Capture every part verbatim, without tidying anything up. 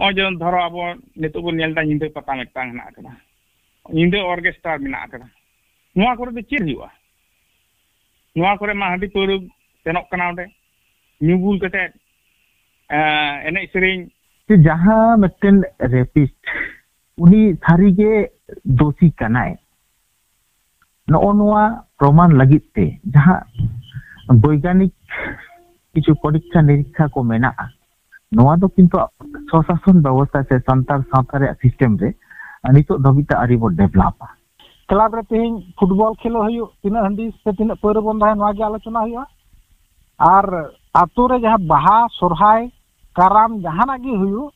ᱱᱚᱜᱼᱚᱭ ᱡᱮ ᱫᱷᱚᱨᱚ ᱟᱵᱚ ᱱᱤᱛᱚᱜ ᱵᱚᱱ ᱧᱮᱞ ᱮᱫᱟ, ᱧᱤᱫᱟᱹ ᱯᱟᱛᱟ ᱢᱤᱫᱴᱟᱝ ᱦᱮᱱᱟᱜ ᱟᱠᱟᱫᱟ, ᱧᱤᱫᱟᱹ ᱚᱨᱜᱮᱥᱴᱟᱨ ᱢᱮᱱᱟᱜ ᱟᱠᱟᱫᱟ, ᱱᱚᱣᱟ ᱠᱚᱨᱮ ᱫᱚ ᱪᱮᱫ ᱦᱩᱭᱩᱜᱼᱟ? ᱱᱚᱣᱟ ᱠᱚᱨᱮ ᱢᱟ ᱦᱟᱺᱰᱤ ᱯᱟᱹᱣᱨᱟᱹ ᱥᱮᱱᱚᱜ ᱠᱟᱱᱟ ᱚᱸᱰᱮ, ᱧᱩ ᱵᱩᱞ ᱠᱟᱛᱮ, ᱮᱸ, ᱮᱱᱮᱡ ᱥᱮᱨᱮᱧ᱾ ᱡᱮ ᱡᱟᱦᱟᱸ ᱢᱤᱫᱴᱮᱱ ᱨᱮᱯᱤᱥᱴ, ᱩᱱᱤ ᱥᱟᱹᱨᱤᱜᱮ ᱫᱳᱥᱤ ᱠᱟᱱᱟᱭ, ᱱᱚᱜᱼᱚ ᱱᱚᱣᱟ ᱯᱨᱚᱢᱟᱱ ᱞᱟᱹᱜᱤᱫ ᱛᱮ ᱡᱟᱦᱟᱸ ᱵᱳᱭᱜᱟᱱᱤᱠ ᱠᱤᱪᱷᱩ ᱯᱚᱨᱤᱠᱠᱷᱟ ᱱᱤᱨᱤᱠᱠᱷᱟ ᱠᱚ ᱢᱮᱱᱟᱜᱼᱟ, ᱱᱚᱣᱟ ᱫᱚ ᱠᱤᱱᱛᱩ ᱥᱚᱥᱟᱥᱚᱱ ᱵᱮᱵᱚᱥᱛᱷᱟ ᱥᱮ ᱥᱟᱱᱛᱟᱲ ᱥᱟᱶᱛᱟ ᱨᱮᱭᱟᱜ ᱥᱤᱥᱴᱮᱢ ᱨᱮ ᱱᱤᱛᱚᱜ ᱫᱷᱟᱹᱵᱤᱡ ᱛᱮ ᱟᱹᱣᱨᱤ ᱵᱚ ᱰᱮᱵᱷᱞᱚᱯᱟ᱾ ᱠᱞᱟᱵᱽ ᱨᱮ ᱛᱮᱦᱮᱧ ᱯᱷᱩᱴᱵᱚᱞ ᱠᱷᱮᱞᱳᱜ ᱦᱩᱭᱩᱜ, ᱛᱤᱱᱟᱹᱜ ᱦᱟᱺᱰᱤ ᱥᱮ ᱛᱤᱱᱟᱹᱜ ᱯᱟᱹᱣᱨᱟᱹ ᱵᱚᱱ ᱫᱚᱦᱚᱭᱟ, ᱱᱚᱣᱟ ᱜᱮ ᱟᱞᱳᱪᱚᱱᱟ ᱦᱩᱭᱩᱜᱼᱟ᱾ ᱟᱨ ᱟᱛᱳ ᱨᱮ ᱡᱟᱦᱟᱸ ᱵᱟᱦᱟ, ᱥᱚᱨᱦᱟᱭ, ᱠᱟᱨᱟᱢ, ᱡᱟᱦᱟᱱᱟᱜ ᱜᱮ ᱦᱩᱭᱩᱜ,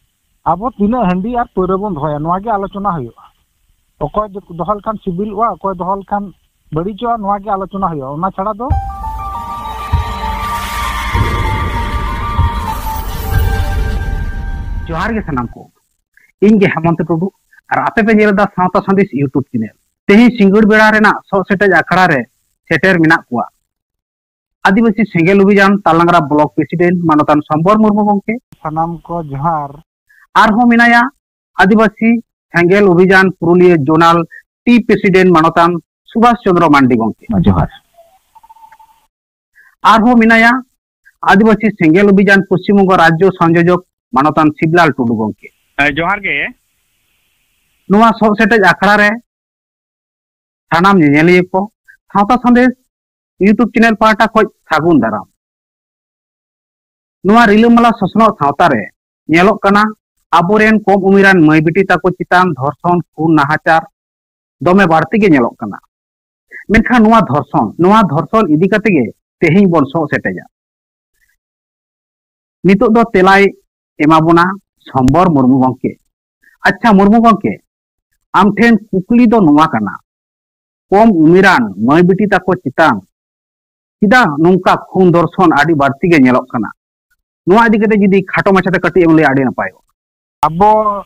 ᱟᱵᱚ ᱛᱤᱱᱟᱹᱜ ᱦᱟᱺᱰᱤ ᱟᱨ ᱯᱟᱹᱣᱨᱟᱹ ᱵᱚᱱ ᱫᱚᱦᱚᱭᱟ, ᱱᱚᱣᱟ ᱜᱮ ᱟᱞᱳᱪᱚᱱᱟ ᱦᱩᱭᱩᱜᱼᱟ᱾ ᱚᱠᱚᱭ ᱫᱚ ᱫᱚᱦᱚ ᱞᱮᱠᱷᱟᱱ ᱥᱤᱵᱤᱞᱚᱜᱼᱟ, ᱚᱠᱚᱭ ᱫᱚᱦᱚ ᱞᱮᱠᱷᱟᱱ ᱵᱟᱹᱲᱤᱡᱚᱜᱼᱟ, ᱱᱚᱣᱟ ᱜᱮ ᱟᱞᱳᱪᱚᱱᱟ ᱦᱩᱭᱩᱜᱼᱟ᱾ ᱚᱱᱟ ᱪᱷᱟᱲᱟ ᱫᱚ ᱡᱚᱦᱟᱨ ᱜᱮ ᱥᱟᱱᱟᱢ ᱠᱚ᱾ ᱤᱧ ᱜᱮ ᱦᱮᱢᱚᱱᱛᱚ ᱴᱩᱰᱩ, ᱟᱨ ᱟᱯᱮ ᱯᱮ ᱧᱮᱞ ᱮᱫᱟ ᱥᱟᱶᱛᱟ ᱥᱟᱸᱫᱮᱥ YouTube ᱪᱮᱱᱮᱞ᱾ ᱛᱮᱦᱮᱧ ᱥᱤᱸᱜᱟᱹᱲ ᱵᱮᱲᱟ ᱨᱮᱱᱟᱜ ᱥᱚᱜ ᱥᱮᱴᱮᱡ ᱟᱠᱷᱲᱟ ᱨᱮ ᱥᱮᱴᱮᱨ ᱢᱮᱱᱟᱜ ᱠᱚᱣᱟ ᱟᱹᱫᱤᱵᱟᱹᱥᱤ ᱥᱮᱸᱜᱮᱞ ᱚᱵᱷᱤᱡᱟᱱ ᱛᱟᱞᱟᱝᱜᱽᱨᱟ ᱵᱞᱚᱠ ᱯᱨᱮᱥᱤᱰᱮᱱᱴ ᱢᱟᱱᱚᱛᱟᱱ ᱥᱚᱢᱵᱚᱨ ᱢᱩᱨᱢᱩ ᱜᱚᱢᱠᱮ᱾ ᱥᱟᱱᱟᱢ ᱠᱚ ᱡᱚᱦᱟᱨ᱾ ᱟᱨᱦᱚᱸ ᱢᱮᱱᱟᱭᱟ ᱟᱹᱫᱤᱵᱟᱹᱥᱤ ᱥᱮᱸᱜᱮᱞ ᱚᱵᱷᱤᱡᱟᱱ ᱯᱩᱨᱩᱞᱤᱭᱟᱹ ᱡᱳᱱᱟᱞ ᱴᱤ ᱯᱨᱮᱥᱤᱰᱮᱱᱴ ᱢᱟᱱᱚᱛᱟᱱ ᱥᱩᱵᱷᱟᱥ ᱪᱚᱸᱫᱽᱨᱚ ᱢᱟᱱᱰᱤ ᱜᱚᱢᱠᱮ᱾ ᱡᱚᱦᱟᱨ᱾ ᱟᱨᱦᱚᱸ ᱢᱮᱱᱟᱭᱟ ᱟᱹᱫᱤᱵᱟᱹᱥᱤ ᱥᱮᱸᱜᱮᱞ ᱚᱵᱷᱤᱡᱟᱱ ᱯᱚᱥᱪᱤᱢ ᱵᱚᱝᱜᱚ ᱨᱟᱡᱽᱡᱚ ᱥᱚᱝᱡᱳᱡᱚᱠ ᱢᱟᱱᱚᱛᱟᱱ ᱥᱤᱵᱞᱟᱞ ᱴᱩᱰᱩ ᱜᱚᱢᱠᱮ᱾ ᱦᱮᱸ, ᱡᱚᱦᱟᱨ ᱜᱮ᱾ ᱱᱚᱣᱟ ᱥᱚᱜ ᱥᱮᱴᱮᱡ ᱟᱠᱷᱲᱟ ᱨᱮ ᱥᱟᱱᱟᱢ ᱧᱮᱧᱮᱞᱤᱭᱟᱹ ᱠᱚ ᱥᱟᱶᱛᱟ ᱥᱟᱸᱫᱮᱥ YouTube ᱪᱮᱱᱮᱞ ᱯᱟᱦᱴᱟ ᱠᱷᱚᱱ ᱥᱟᱹᱜᱩᱱ ᱫᱟᱨᱟᱢ᱾ ᱱᱚᱣᱟ ᱨᱤᱞᱟᱹᱢᱟᱞᱟ ᱥᱚᱥᱱᱚᱜ ᱥᱟᱶᱛᱟ ᱨᱮ ᱧᱮᱞᱚᱜ ᱠᱟᱱᱟ, ᱟᱵᱚᱨᱮᱱ ᱠᱚᱢ ᱩᱢᱮᱨᱟᱱ ᱢᱟᱹᱭ ᱵᱤᱴᱤ ᱛᱟᱠᱚ ᱪᱮᱛᱟᱱ ᱫᱷᱚᱨᱥᱚᱱ, ᱠᱷᱩᱱ, ᱱᱟᱦᱟᱪᱟᱨ ᱫᱚᱢᱮ ᱵᱟᱹᱲᱛᱤ ᱜᱮ ᱧᱮᱞᱚᱜ ᱠᱟᱱᱟ᱾ ᱢᱮᱱᱠᱷᱟᱱ ᱱᱚᱣᱟ ᱫᱷᱚᱨᱥᱚᱱ, ᱱᱚᱣᱟ ᱫᱷᱚᱨᱥᱚᱱ ᱤᱫᱤ ᱠᱟᱛᱮ ᱜᱮ ᱛᱮᱦᱮᱧ ᱵᱚᱱ ᱥᱚᱜ ᱥᱮᱴᱮᱡᱟ᱾ ᱱᱤᱛᱚᱜ ᱫᱚ ᱛᱮᱞᱟᱭ ᱮᱢᱟ ᱵᱚᱱᱟ ᱥᱚᱢᱵᱚᱨ ᱢᱩᱨᱢᱩ ᱜᱚᱢᱠᱮ᱾ ᱟᱪᱪᱷᱟ ᱢᱩᱨᱢᱩ ᱜᱚᱢᱠᱮ, ᱟᱢ ᱴᱷᱮᱱ ᱠᱩᱠᱞᱤ ᱫᱚ ᱱᱚᱣᱟ ᱠᱟᱱᱟ, ᱠᱚᱢ ᱩᱢᱮᱨᱟᱱ ᱢᱟᱹᱭ ᱵᱤᱴᱤ ᱛᱟᱠᱚ ᱪᱮᱛᱟᱱ ᱪᱮᱫᱟᱜ ᱱᱚᱝᱠᱟ ᱠᱷᱩᱱ ᱫᱷᱚᱨᱥᱚᱱ ᱟᱹᱰᱤ ᱵᱟᱹᱲᱛᱤ ᱜᱮ ᱧᱮᱞᱚᱜ ᱠᱟᱱᱟ? ᱱᱚᱣᱟ ᱤᱫᱤ ᱠᱟᱛᱮ ᱡᱩᱫᱤ ᱠᱷᱟᱴᱚ ᱢᱟᱪᱷᱟᱛᱮ ᱠᱟᱹᱴᱤᱡ ᱮᱢ ᱞᱟᱹᱭᱟ, ᱟᱹᱰᱤ ᱱᱟᱯᱟᱭᱚᱜᱼᱟ᱾ ᱟᱵᱚ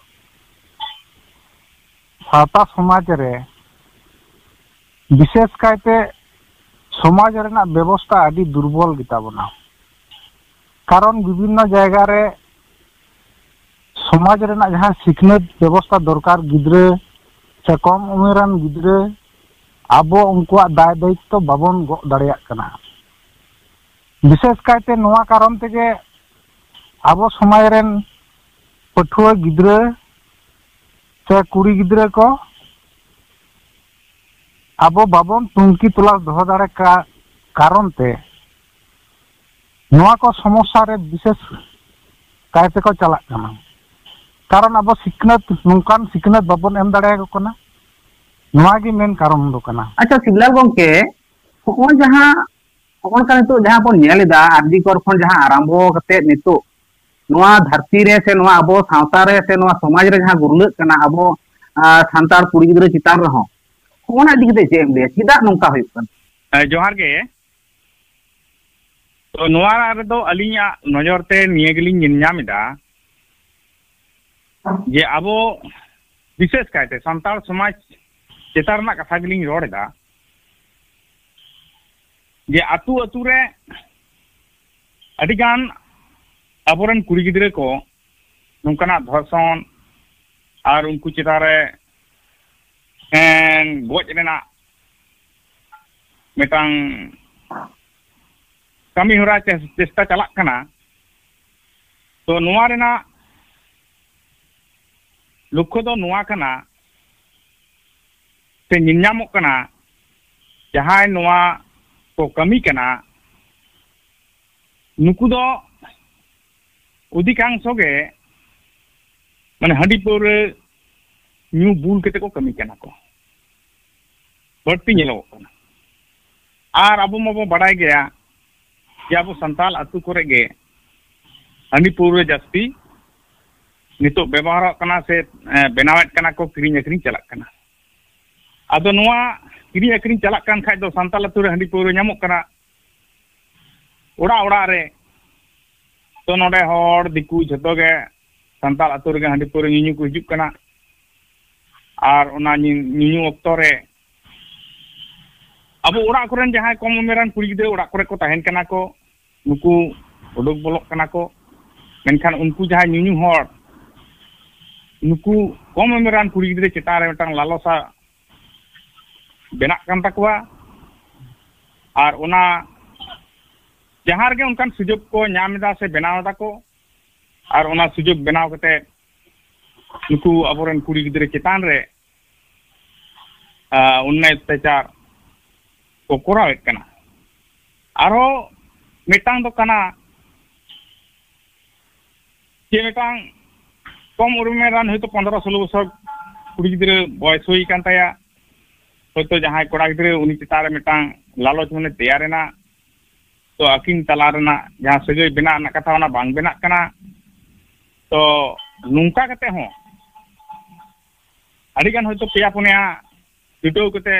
ᱥᱟᱶᱛᱟ ᱥᱚᱢᱟᱡᱽ ᱨᱮ ᱵᱤᱥᱮᱥ ᱠᱟᱭᱛᱮ ᱥᱚᱢᱟᱡᱽ ᱨᱮᱱᱟᱜ ᱵᱮᱵᱚᱥᱛᱟ ᱟᱹᱰᱤ ᱫᱩᱨᱵᱚᱞ ᱜᱮᱛᱟ ᱵᱚᱱᱟ᱾ ᱠᱟᱨᱚᱱ ᱵᱤᱵᱷᱤᱱᱱᱚ ᱡᱟᱭᱜᱟ ᱨᱮ ᱥᱚᱢᱟᱡᱽ ᱨᱮᱱᱟᱜ ᱡᱟᱦᱟᱸ ᱥᱤᱠᱷᱱᱟᱹᱛ ᱵᱮᱵᱚᱥᱛᱷᱟ ᱫᱚᱨᱠᱟᱨ, ᱜᱤᱫᱽᱨᱟᱹ ᱥᱮ ᱠᱚᱢ ᱩᱢᱮᱨᱟᱱ ᱜᱤᱫᱽᱨᱟᱹ, ᱟᱵᱚ ᱩᱱᱠᱩᱣᱟᱜ ᱫᱟᱭ ᱫᱟᱭᱤᱛᱛᱚ ᱵᱟᱵᱚᱱ ᱜᱚᱜ ᱫᱟᱲᱮᱭᱟᱜ ᱠᱟᱱᱟ᱾ ᱵᱤᱥᱮᱥ ᱠᱟᱭᱛᱮ ᱱᱚᱣᱟ ᱠᱟᱨᱚᱱ ᱛᱮᱜᱮ ᱟᱵᱚ ᱥᱚᱢᱟᱡᱽ ᱨᱮᱱ ᱯᱟᱹᱴᱷᱩᱣᱟᱹ ᱜᱤᱫᱽᱨᱟᱹ ᱥᱮ ᱠᱩᱲᱤ ᱜᱤᱫᱽᱨᱟᱹ ᱠᱚ ᱟᱵᱚ ᱵᱟᱵᱚᱱ ᱛᱩᱱᱠᱷᱤ ᱛᱚᱞᱟᱥ ᱫᱚᱦᱚ ᱫᱟᱲᱮ ᱠᱟ-, ᱠᱟᱨᱚᱱ ᱛᱮ ᱱᱚᱣᱟ ᱠᱚ ᱥᱚᱢᱚᱥᱥᱟ ᱨᱮ ᱵᱤᱥᱮᱥ ᱠᱟᱭ ᱛᱮᱠᱚ ᱪᱟᱞᱟᱜ ᱠᱟᱱᱟ᱾ ᱠᱟᱨᱚᱱ ᱟᱵᱚ ᱥᱤᱠᱷᱱᱟᱹᱛ, ᱱᱚᱝᱠᱟᱱ ᱥᱤᱠᱷᱱᱟᱹᱛ ᱵᱟᱵᱚᱱ ᱮᱢ ᱫᱟᱲᱮᱭᱟᱠᱚ ᱠᱟᱱᱟ᱾ ᱱᱚᱣᱟ ᱜᱮ ᱢᱮᱱ ᱠᱟᱨᱚᱱ ᱫᱚ ᱠᱟᱱᱟ᱾ ᱟᱪᱪᱷᱟ, ᱥᱤᱵᱞᱟᱞ ᱜᱚᱢᱠᱮ, ᱦᱚᱸᱜᱼᱚᱭ ᱡᱟᱦᱟᱸ, ᱦᱚᱸᱜᱼᱚ ᱱᱚᱝᱠᱟ ᱱᱤᱛᱚᱜ ᱡᱟᱦᱟᱸ ᱵᱚᱱ ᱧᱮᱞ ᱮᱫᱟ, ᱟᱨ ᱡᱤ ᱠᱚᱨ ᱠᱷᱚᱱ ᱡᱟᱦᱟᱸ ᱟᱨᱟᱢᱵᱷᱚ ᱠᱟᱛᱮ ᱱᱤᱛᱚᱜ ᱱᱚᱣᱟ ᱫᱷᱟᱹᱨᱛᱤ ᱨᱮ ᱥᱮ ᱱᱚᱣᱟ ᱟᱵᱚ ᱥᱟᱶᱛᱟ ᱨᱮ ᱥᱮ ᱱᱚᱣᱟ ᱥᱚᱢᱟᱡᱽ ᱨᱮ ᱡᱟᱦᱟᱸ ᱜᱩᱨᱞᱟᱹᱜ ᱠᱟᱱᱟ ᱟᱵᱚ, ᱟᱨ ᱥᱟᱱᱛᱟᱲ ᱠᱩᱲᱤ ᱜᱤᱫᱽᱨᱟᱹ ᱪᱮᱛᱟᱱ ᱨᱮᱦᱚᱸ, ᱦᱚᱸᱜᱼᱚ ᱱᱟ ᱤᱫᱤ ᱠᱟᱛᱮ ᱪᱮᱫ ᱮᱢ ᱞᱟᱹᱭᱟ? ᱪᱮᱫᱟᱜ ᱱᱚᱝᱠᱟ ᱦᱩᱭᱩᱜ ᱠᱟᱱᱟ? ᱦᱮᱸ, ᱡᱚᱦᱟᱨ ᱜᱮ᱾ ᱛᱚ, ᱱᱚᱣᱟ ᱨᱮᱫᱚ ᱟᱹᱞᱤᱧᱟᱜ ᱱᱚᱡᱚᱨ ᱛᱮ ᱱᱤᱭᱟᱹ ᱜᱮᱞᱤᱧ ᱧᱮᱞ ᱧᱟᱢ ᱮᱫᱟ ᱡᱮ ᱟᱵᱚ ᱵᱤᱥᱮᱥ ᱠᱟᱭᱛᱮ ᱥᱟᱱᱛᱟᱲ ᱥᱚᱢᱟᱡᱽ ᱪᱮᱛᱟᱱ ᱨᱮᱱᱟᱜ ᱠᱟᱛᱷᱟ ᱜᱮᱞᱤᱧ ᱨᱚᱲ ᱮᱫᱟ, ᱡᱮ ᱟᱹᱛᱩ ᱟᱹᱛᱩ ᱨᱮ ᱟᱹᱰᱤᱜᱟᱱ ᱟᱵᱚᱨᱮᱱ ᱠᱩᱲᱤ ᱜᱤᱫᱽᱨᱟᱹ ᱠᱚ ᱱᱚᱝᱠᱟᱱᱟᱜ ᱫᱷᱚᱨᱥᱚᱱ ᱟᱨ ᱩᱱᱠᱩ ᱪᱮᱛᱟᱱ ᱨᱮ, ᱮᱸ, ᱜᱚᱡ ᱨᱮᱱᱟᱜ ᱢᱤᱫᱴᱟᱝ ᱠᱟᱹᱢᱤ ᱦᱚᱨᱟ ᱪᱮᱥ-, ᱪᱮᱥᱴᱟ ᱪᱟᱞᱟᱜ ᱠᱟᱱᱟ᱾ ᱛᱚ, ᱱᱚᱣᱟ ᱨᱮᱱᱟᱜ ᱞᱚᱠᱠᱷᱚ ᱫᱚ ᱱᱚᱣᱟ ᱠᱟᱱᱟ, ᱥᱮ ᱧᱮᱞ ᱧᱟᱢᱚᱜ ᱠᱟᱱᱟ, ᱡᱟᱦᱟᱸᱭ ᱱᱚᱣᱟ ᱠᱚ ᱠᱟᱹᱢᱤ ᱠᱟᱱᱟ, ᱱᱩᱠᱩ ᱫᱚ ᱚᱫᱷᱤᱠᱟᱝᱥᱚ ᱜᱮ, ᱢᱟᱱᱮ, ᱦᱟᱺᱰᱤ ᱯᱟᱹᱣᱨᱟᱹ ᱧᱩ ᱵᱩᱞ ᱠᱟᱛᱮ ᱠᱚ ᱠᱟᱹᱢᱤ ᱠᱟᱱᱟ ᱠᱚ, ᱵᱟᱹᱲᱛᱤ ᱧᱮᱞᱚᱜᱚᱜ ᱠᱟᱱᱟ᱾ ᱟᱨ ᱟᱵᱚ ᱢᱟᱵᱚ ᱵᱟᱲᱟᱭ ᱜᱮᱭᱟ ᱡᱮ ᱟᱵᱚ ᱥᱟᱱᱛᱟᱲ ᱟᱹᱛᱩ ᱠᱚᱨᱮ ᱜᱮ ᱦᱟᱺᱰᱤ ᱯᱟᱹᱣᱨᱟᱹ ᱡᱟᱹᱥᱛᱤ ᱱᱤᱛᱚᱜ ᱵᱮᱵᱚᱦᱟᱨᱚᱜ ᱠᱟᱱᱟ ᱥᱮ, ᱮ, ᱵᱮᱱᱟᱣᱮᱫ ᱠᱟᱱᱟ ᱠᱚ, ᱠᱤᱨᱤᱧ ᱟᱹᱠᱷᱨᱤᱧ ᱪᱟᱞᱟᱜ ᱠᱟᱱᱟ᱾ ᱟᱫᱚ ᱱᱚᱣᱟ ᱠᱤᱨᱤᱧ ᱟᱹᱠᱷᱨᱤᱧ ᱪᱟᱞᱟᱜ ᱠᱟᱱ ᱠᱷᱟᱡ ᱫᱚ ᱥᱟᱱᱛᱟᱲ ᱟᱹᱛᱩ ᱨᱮ ᱦᱟᱺᱰᱤ ᱯᱟᱹᱣᱨᱟᱹ ᱧᱟᱢᱚᱜ ᱠᱟᱱᱟ ᱚᱲᱟᱜ ᱚᱲᱟᱜ ᱨᱮ᱾ ᱛᱚ, ᱱᱚᱰᱮ ᱦᱚᱲ, ᱫᱤᱠᱩ ᱡᱷᱚᱛᱚ ᱜᱮ ᱥᱟᱱᱛᱟᱲ ᱟᱹᱛᱩ ᱨᱮᱜᱮ ᱦᱟᱺᱰᱤ ᱯᱟᱹᱣᱨᱟᱹ ᱧᱩᱧᱩ ᱠᱚ ᱦᱤᱡᱩᱜ ᱠᱟᱱᱟ᱾ ᱟᱨ ᱚᱱᱟ ᱧᱩ-, ᱧᱩᱧᱩ ᱚᱠᱛᱚ ᱨᱮ ᱟᱵᱚ ᱚᱲᱟᱜ ᱠᱚᱨᱮᱱ ᱡᱟᱦᱟᱸᱭ ᱠᱚᱢ ᱩᱢᱮᱨᱟᱱ ᱠᱩᱲᱤ ᱜᱤᱫᱽᱨᱟᱹ ᱚᱲᱟᱜ ᱠᱚᱨᱮ ᱠᱚ ᱛᱟᱦᱮᱱ ᱠᱟᱱᱟ ᱠᱚ, ᱱᱩᱠᱩ ᱩᱰᱩᱠ ᱵᱚᱞᱚᱜ ᱠᱟᱱᱟ ᱠᱚ᱾ ᱢᱮᱱᱠᱷᱟᱱ ᱩᱱᱠᱩ ᱡᱟᱦᱟᱸᱭ ᱧᱩᱧᱩ ᱦᱚᱲ, ᱱᱩᱠᱩ ᱠᱚᱢ ᱩᱢᱮᱨᱟᱱ ᱠᱩᱲᱤ ᱜᱤᱫᱽᱨᱟᱹ ᱪᱮᱛᱟᱱ ᱨᱮ ᱢᱤᱫᱴᱟᱝ ᱞᱟᱞᱚᱥᱟ ᱵᱮᱱᱟᱜ ᱠᱟᱱ ᱛᱟᱠᱚᱣᱟ᱾ ᱟᱨ ᱚᱱᱟ ᱡᱟᱦᱟᱸ ᱨᱮᱜᱮ ᱚᱱᱠᱟᱱ ᱥᱩᱡᱳᱜᱽ ᱠᱚ ᱧᱟᱢ ᱮᱫᱟ ᱥᱮ ᱵᱮᱱᱟᱣ ᱮᱫᱟ ᱠᱚ, ᱟᱨ ᱚᱱᱟ ᱥᱩᱡᱳᱜᱽ ᱵᱮᱱᱟᱣ ᱠᱟᱛᱮ ᱱᱩᱠᱩ ᱟᱵᱚᱨᱮᱱ ᱠᱩᱲᱤ ᱜᱤᱫᱽᱨᱟᱹ ᱪᱮᱛᱟᱱ ᱨᱮ, ᱟᱸ, ᱚᱱᱱᱟᱭ ᱚᱛᱛᱟᱪᱟᱨ ᱠᱚ ᱠᱚᱨᱟᱣᱮᱫ ᱠᱟᱱᱟ᱾ ᱟᱨᱦᱚᱸ ᱢᱤᱫᱴᱟᱝ ᱫᱚ ᱠᱟᱱᱟ ᱡᱮ ᱢᱤᱫᱴᱟᱝ ᱠᱚᱢ ᱩᱢᱮᱨ ᱨᱮᱱ ᱦᱚᱭᱛᱳ ᱯᱚᱱᱫᱽᱨᱚ ᱥᱳᱞᱳ ᱵᱚᱪᱷᱚᱨ ᱠᱩᱲᱤ ᱜᱤᱫᱽᱨᱟᱹ ᱵᱚᱭᱮᱥ ᱦᱩᱭ ᱟᱠᱟᱱ ᱛᱟᱭᱟ, ᱦᱚᱭᱛᱳ ᱡᱟᱦᱟᱸᱭ ᱠᱚᱲᱟ ᱜᱤᱫᱽᱨᱟᱹ ᱩᱱᱤ ᱪᱮᱛᱟᱱ ᱨᱮ ᱢᱤᱫᱴᱟᱝ ᱞᱟᱞᱚᱪ ᱢᱚᱱᱮ ᱛᱮᱭᱟᱨ ᱮᱱᱟ, ᱛᱚ ᱟᱹᱠᱤᱱ ᱛᱟᱞᱟ ᱨᱮᱱᱟᱜ ᱡᱟᱦᱟᱸ ᱥᱟᱹᱜᱟᱹᱭ ᱵᱮᱱᱟᱜ ᱨᱮᱱᱟᱜ ᱠᱟᱛᱷᱟ ᱚᱱᱟ ᱵᱟᱝ ᱵᱮᱱᱟᱜ ᱠᱟᱱᱟ᱾ ᱛᱚ ᱱᱚᱝᱠᱟ ᱠᱟᱛᱮ ᱦᱚᱸ ᱟᱹᱰᱤ ᱜᱟᱱ ᱦᱚᱭᱛᱳ ᱯᱮᱭᱟ ᱯᱩᱱᱭᱟ ᱡᱩᱴᱟᱹᱣ ᱠᱟᱛᱮ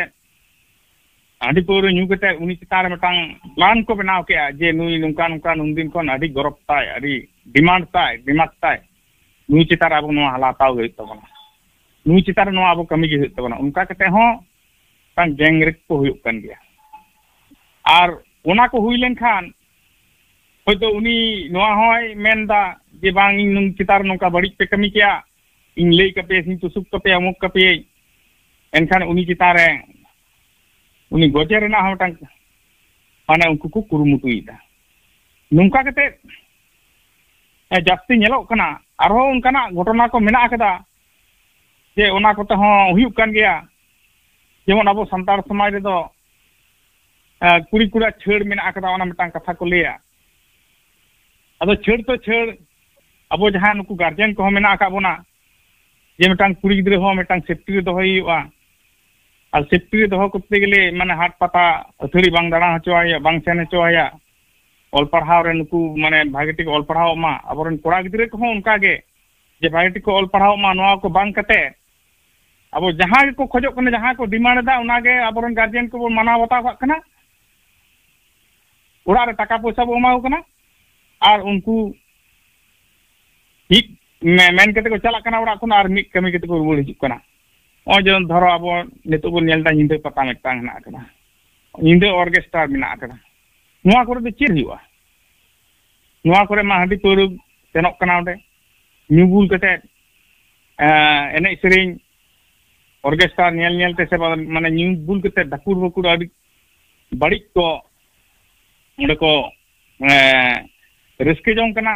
ᱦᱟᱺᱰᱤ ᱯᱟᱹᱣᱨᱟᱹ ᱧᱩ ᱠᱟᱛᱮ ᱩᱱᱤ ᱪᱮᱛᱟᱱ ᱨᱮ ᱢᱤᱫᱴᱟᱝ ᱯᱞᱟᱱ ᱠᱚ ᱵᱮᱱᱟᱣ ᱠᱮᱜᱼᱟ ᱡᱮ ᱱᱩᱭ ᱱᱚᱝᱠᱟ ᱱᱚᱝᱠᱟ ᱱᱩᱱᱫᱤᱱ ᱠᱷᱚᱱ ᱟᱹᱰᱤ ᱜᱚᱨᱚᱵ ᱛᱟᱭ, ᱟᱹᱰᱤ ᱰᱤᱢᱟᱱᱰ ᱛᱟᱭ, ᱰᱤᱢᱟᱱᱰ ᱛᱟᱭ, ᱱᱩᱭ ᱪᱮᱛᱟᱱ ᱨᱮ ᱟᱵᱚ ᱱᱚᱣᱟ ᱦᱟᱞᱟ ᱦᱟᱛᱟᱣ ᱜᱮ ᱦᱩᱭᱩᱜ ᱛᱟᱵᱚᱱᱟ, ᱱᱩᱭ ᱪᱮᱛᱟᱱ ᱨᱮ ᱱᱚᱣᱟ ᱟᱵᱚ ᱠᱟᱹᱢᱤ ᱜᱮ ᱦᱩᱭᱩᱜ ᱛᱟᱵᱚᱱᱟ᱾ ᱚᱱᱠᱟ ᱠᱟᱛᱮ ᱦᱚᱸ ᱢᱤᱫᱴᱟᱝ ᱜᱮᱝ ᱨᱮᱯ ᱠᱚ ᱦᱩᱭᱩᱜ ᱠᱟᱱ ᱜᱮᱭᱟ᱾ ᱟᱨ ᱚᱱᱟ ᱠᱚ ᱦᱩᱭ ᱞᱮᱱᱠᱷᱟᱱ ᱦᱚᱭᱛᱳ ᱩᱱᱤ ᱱᱚᱣᱟ ᱦᱚᱸᱭ ᱢᱮᱱᱫᱟ ᱡᱮ ᱵᱟᱝ, ᱤᱧ ᱱᱩᱭ ᱪᱮᱛᱟᱱ ᱨᱮ ᱱᱚᱝᱠᱟ ᱵᱟᱹᱲᱤᱡ ᱯᱮ ᱠᱟᱹᱢᱤ ᱠᱮᱜᱼᱟ, ᱤᱧ ᱞᱟᱹᱭ ᱠᱟᱯᱮᱭᱟ ᱥᱮᱧ ᱛᱩᱥᱩᱠ ᱠᱟᱯᱮᱭᱟ, ᱚᱢᱩᱠ ᱠᱟᱯᱮᱭᱟᱹᱧ᱾ ᱮᱱᱠᱷᱟᱱ ᱩᱱᱤ ᱪᱮᱛᱟᱱ ᱨᱮ ᱩᱱᱤ ᱜᱚᱡᱮ ᱨᱮᱱᱟᱜ ᱦᱚᱸ ᱢᱤᱫᱴᱟᱝ ᱢᱟᱱᱮ ᱩᱱᱠᱩ ᱠᱚ ᱠᱩᱨᱩᱢᱩᱴᱩᱭᱮᱫᱟ᱾ ᱱᱚᱝᱠᱟ ᱠᱟᱛᱮ ᱡᱟᱹᱥᱛᱤ ᱧᱮᱞᱚᱜ ᱠᱟᱱᱟ᱾ ᱟᱨᱦᱚᱸ ᱚᱱᱠᱟᱱᱟᱜ ᱜᱷᱚᱴᱚᱱᱟ ᱠᱚ ᱢᱮᱱᱟᱜ ᱟᱠᱟᱫᱟ ᱡᱮ ᱚᱱᱟ ᱠᱚᱛᱮ ᱦᱚᱸ ᱦᱩᱭᱩᱜ ᱠᱟᱱ ᱜᱮᱭᱟ᱾ ᱡᱮᱢᱚᱱ ᱟᱵᱚ ᱥᱟᱱᱛᱟᱲ ᱥᱚᱢᱟᱡᱽ ᱨᱮᱫᱚ, ᱮ, ᱠᱩᱲᱤ ᱠᱚᱲᱟ ᱪᱷᱟᱹᱲ ᱢᱮᱱᱟᱜ ᱟᱠᱟᱫᱟ, ᱚᱱᱟ ᱢᱤᱫᱴᱟᱝ ᱠᱟᱛᱷᱟ ᱠᱚ ᱞᱟᱹᱭᱟ᱾ ᱟᱫᱚ ᱪᱷᱟᱹᱲ ᱛᱚ ᱪᱷᱟᱹᱲ, ᱟᱵᱚ ᱡᱟᱦᱟᱸ ᱱᱩᱠᱩ ᱜᱟᱨᱡᱮᱱ ᱠᱚᱦᱚᱸ ᱢᱮᱱᱟᱜ ᱟᱠᱟᱫ ᱵᱚᱱᱟ, ᱡᱮ ᱢᱤᱫᱴᱟᱝ ᱠᱩᱲᱤ ᱜᱤᱫᱽᱨᱟᱹ ᱦᱚᱸ ᱢᱤᱫᱴᱟᱝ ᱥᱮᱯᱴᱤ ᱨᱮ ᱫᱚᱦᱚᱭ ᱦᱩᱭᱩᱜᱼᱟ᱾ ᱟᱨ ᱥᱮᱯᱴᱤ ᱨᱮ ᱫᱚᱦᱚ ᱠᱚᱨᱛᱮ ᱜᱮᱞᱮ ᱢᱟᱱᱮ ᱦᱟᱴ ᱯᱟᱛᱟ ᱟᱹᱛᱷᱟᱹᱲᱤ ᱵᱟᱝ ᱫᱟᱬᱟ ᱦᱚᱪᱚ ᱟᱭᱟ, ᱵᱟᱝ ᱥᱮᱱ ᱦᱚᱪᱚ ᱟᱭᱟ᱾ ᱚᱞ ᱯᱟᱲᱦᱟᱣ ᱨᱮ ᱱᱩᱠᱩ ᱢᱟᱱᱮ ᱵᱷᱟᱜᱮ ᱴᱷᱤᱠ ᱚᱞ ᱯᱟᱲᱦᱟᱣ ᱢᱟ, ᱟᱵᱚᱨᱮᱱ ᱠᱚᱲᱟ ᱜᱤᱫᱽᱨᱟᱹ ᱠᱚᱦᱚᱸ ᱚᱱᱠᱟ ᱜᱮ, ᱡᱮ ᱵᱷᱟᱜᱮ ᱴᱷᱤᱠ ᱠᱚ ᱚᱞ ᱯᱟᱲᱦᱟᱣ ᱢᱟ, ᱱᱚᱣᱟ ᱠᱚ ᱵᱟᱝ ᱠᱟᱛᱮ ᱟᱵᱚ ᱡᱟᱦᱟᱸ ᱜᱮᱠᱚ ᱠᱷᱚᱡᱚᱜ ᱠᱟᱱᱟ, ᱡᱟᱦᱟᱸ ᱠᱚ ᱰᱤᱢᱟᱱᱰ ᱮᱫᱟ, ᱚᱱᱟᱜᱮ ᱟᱵᱚᱨᱮᱱ ᱜᱟᱨᱡᱮᱱ ᱠᱚᱵᱚᱱ ᱢᱟᱱᱟᱣ ᱵᱟᱛᱟᱣ ᱠᱟᱜ ᱠᱟᱱᱟ᱾ ᱚᱲᱟᱜ ᱨᱮ ᱴᱟᱠᱟ ᱯᱚᱭᱥᱟ ᱵᱚ ᱮᱢᱟ ᱠᱚ ᱠᱟᱱᱟ, ᱟᱨ ᱩᱱᱠᱩ ᱢᱤᱫ ᱢᱮ-, ᱢᱮᱱ ᱠᱟᱛᱮ ᱠᱚ ᱪᱟᱞᱟᱜ ᱠᱟᱱᱟ ᱚᱲᱟᱜ ᱠᱷᱚᱱ, ᱟᱨ ᱢᱤᱫ ᱠᱟᱹᱢᱤ ᱠᱟᱛᱮ ᱠᱚ ᱨᱩᱣᱟᱹᱲ ᱦᱤᱡᱩᱜ ᱠᱟᱱᱟ᱾ ᱱᱚᱜᱼᱚᱭ ᱡᱮ ᱫᱷᱚᱨᱚ ᱟᱵᱚ ᱱᱤᱛᱚᱜ ᱵᱚᱱ ᱧᱮᱞ ᱮᱫᱟ, ᱧᱤᱫᱟᱹ ᱯᱟᱛᱟ ᱢᱤᱫᱴᱟᱝ ᱦᱮᱱᱟᱜ ᱟᱠᱟᱫᱟ, ᱧᱤᱫᱟᱹ ᱚᱨᱜᱮᱥᱴᱟᱨ ᱢᱮᱱᱟᱜ ᱟᱠᱟᱫᱟ, ᱱᱚᱣᱟ ᱠᱚᱨᱮ ᱫᱚ ᱪᱮᱫ ᱦᱩᱭᱩᱜᱼᱟ? ᱱᱚᱣᱟ ᱠᱚᱨᱮ ᱢᱟ ᱦᱟᱺᱰᱤ ᱯᱟᱹᱣᱨᱟᱹ ᱥᱮᱱᱚᱜ ᱠᱟᱱᱟ, ᱚᱸᱰᱮ ᱧᱩ ᱵᱩᱞ ᱠᱟᱛᱮ ᱮᱱᱮᱡ ᱥᱮᱨᱮᱧ, ᱚᱨᱜᱮᱥᱴᱟᱨ ᱧᱮᱞ ᱧᱮᱞ ᱛᱮ ᱥᱮ ᱵᱟ-, ᱢᱟᱱᱮ ᱧᱩ ᱵᱩᱞ ᱠᱟᱛᱮ ᱰᱷᱟᱠᱩᱨ ᱵᱟᱹᱠᱩᱲ ᱟᱹᱰᱤ ᱵᱟᱹᱲᱤᱡ ᱠᱚ ᱚᱸᱰᱮ ᱠᱚ, ᱮᱸ, ᱨᱟᱹᱥᱠᱟᱹ ᱡᱚᱝ ᱠᱟᱱᱟ᱾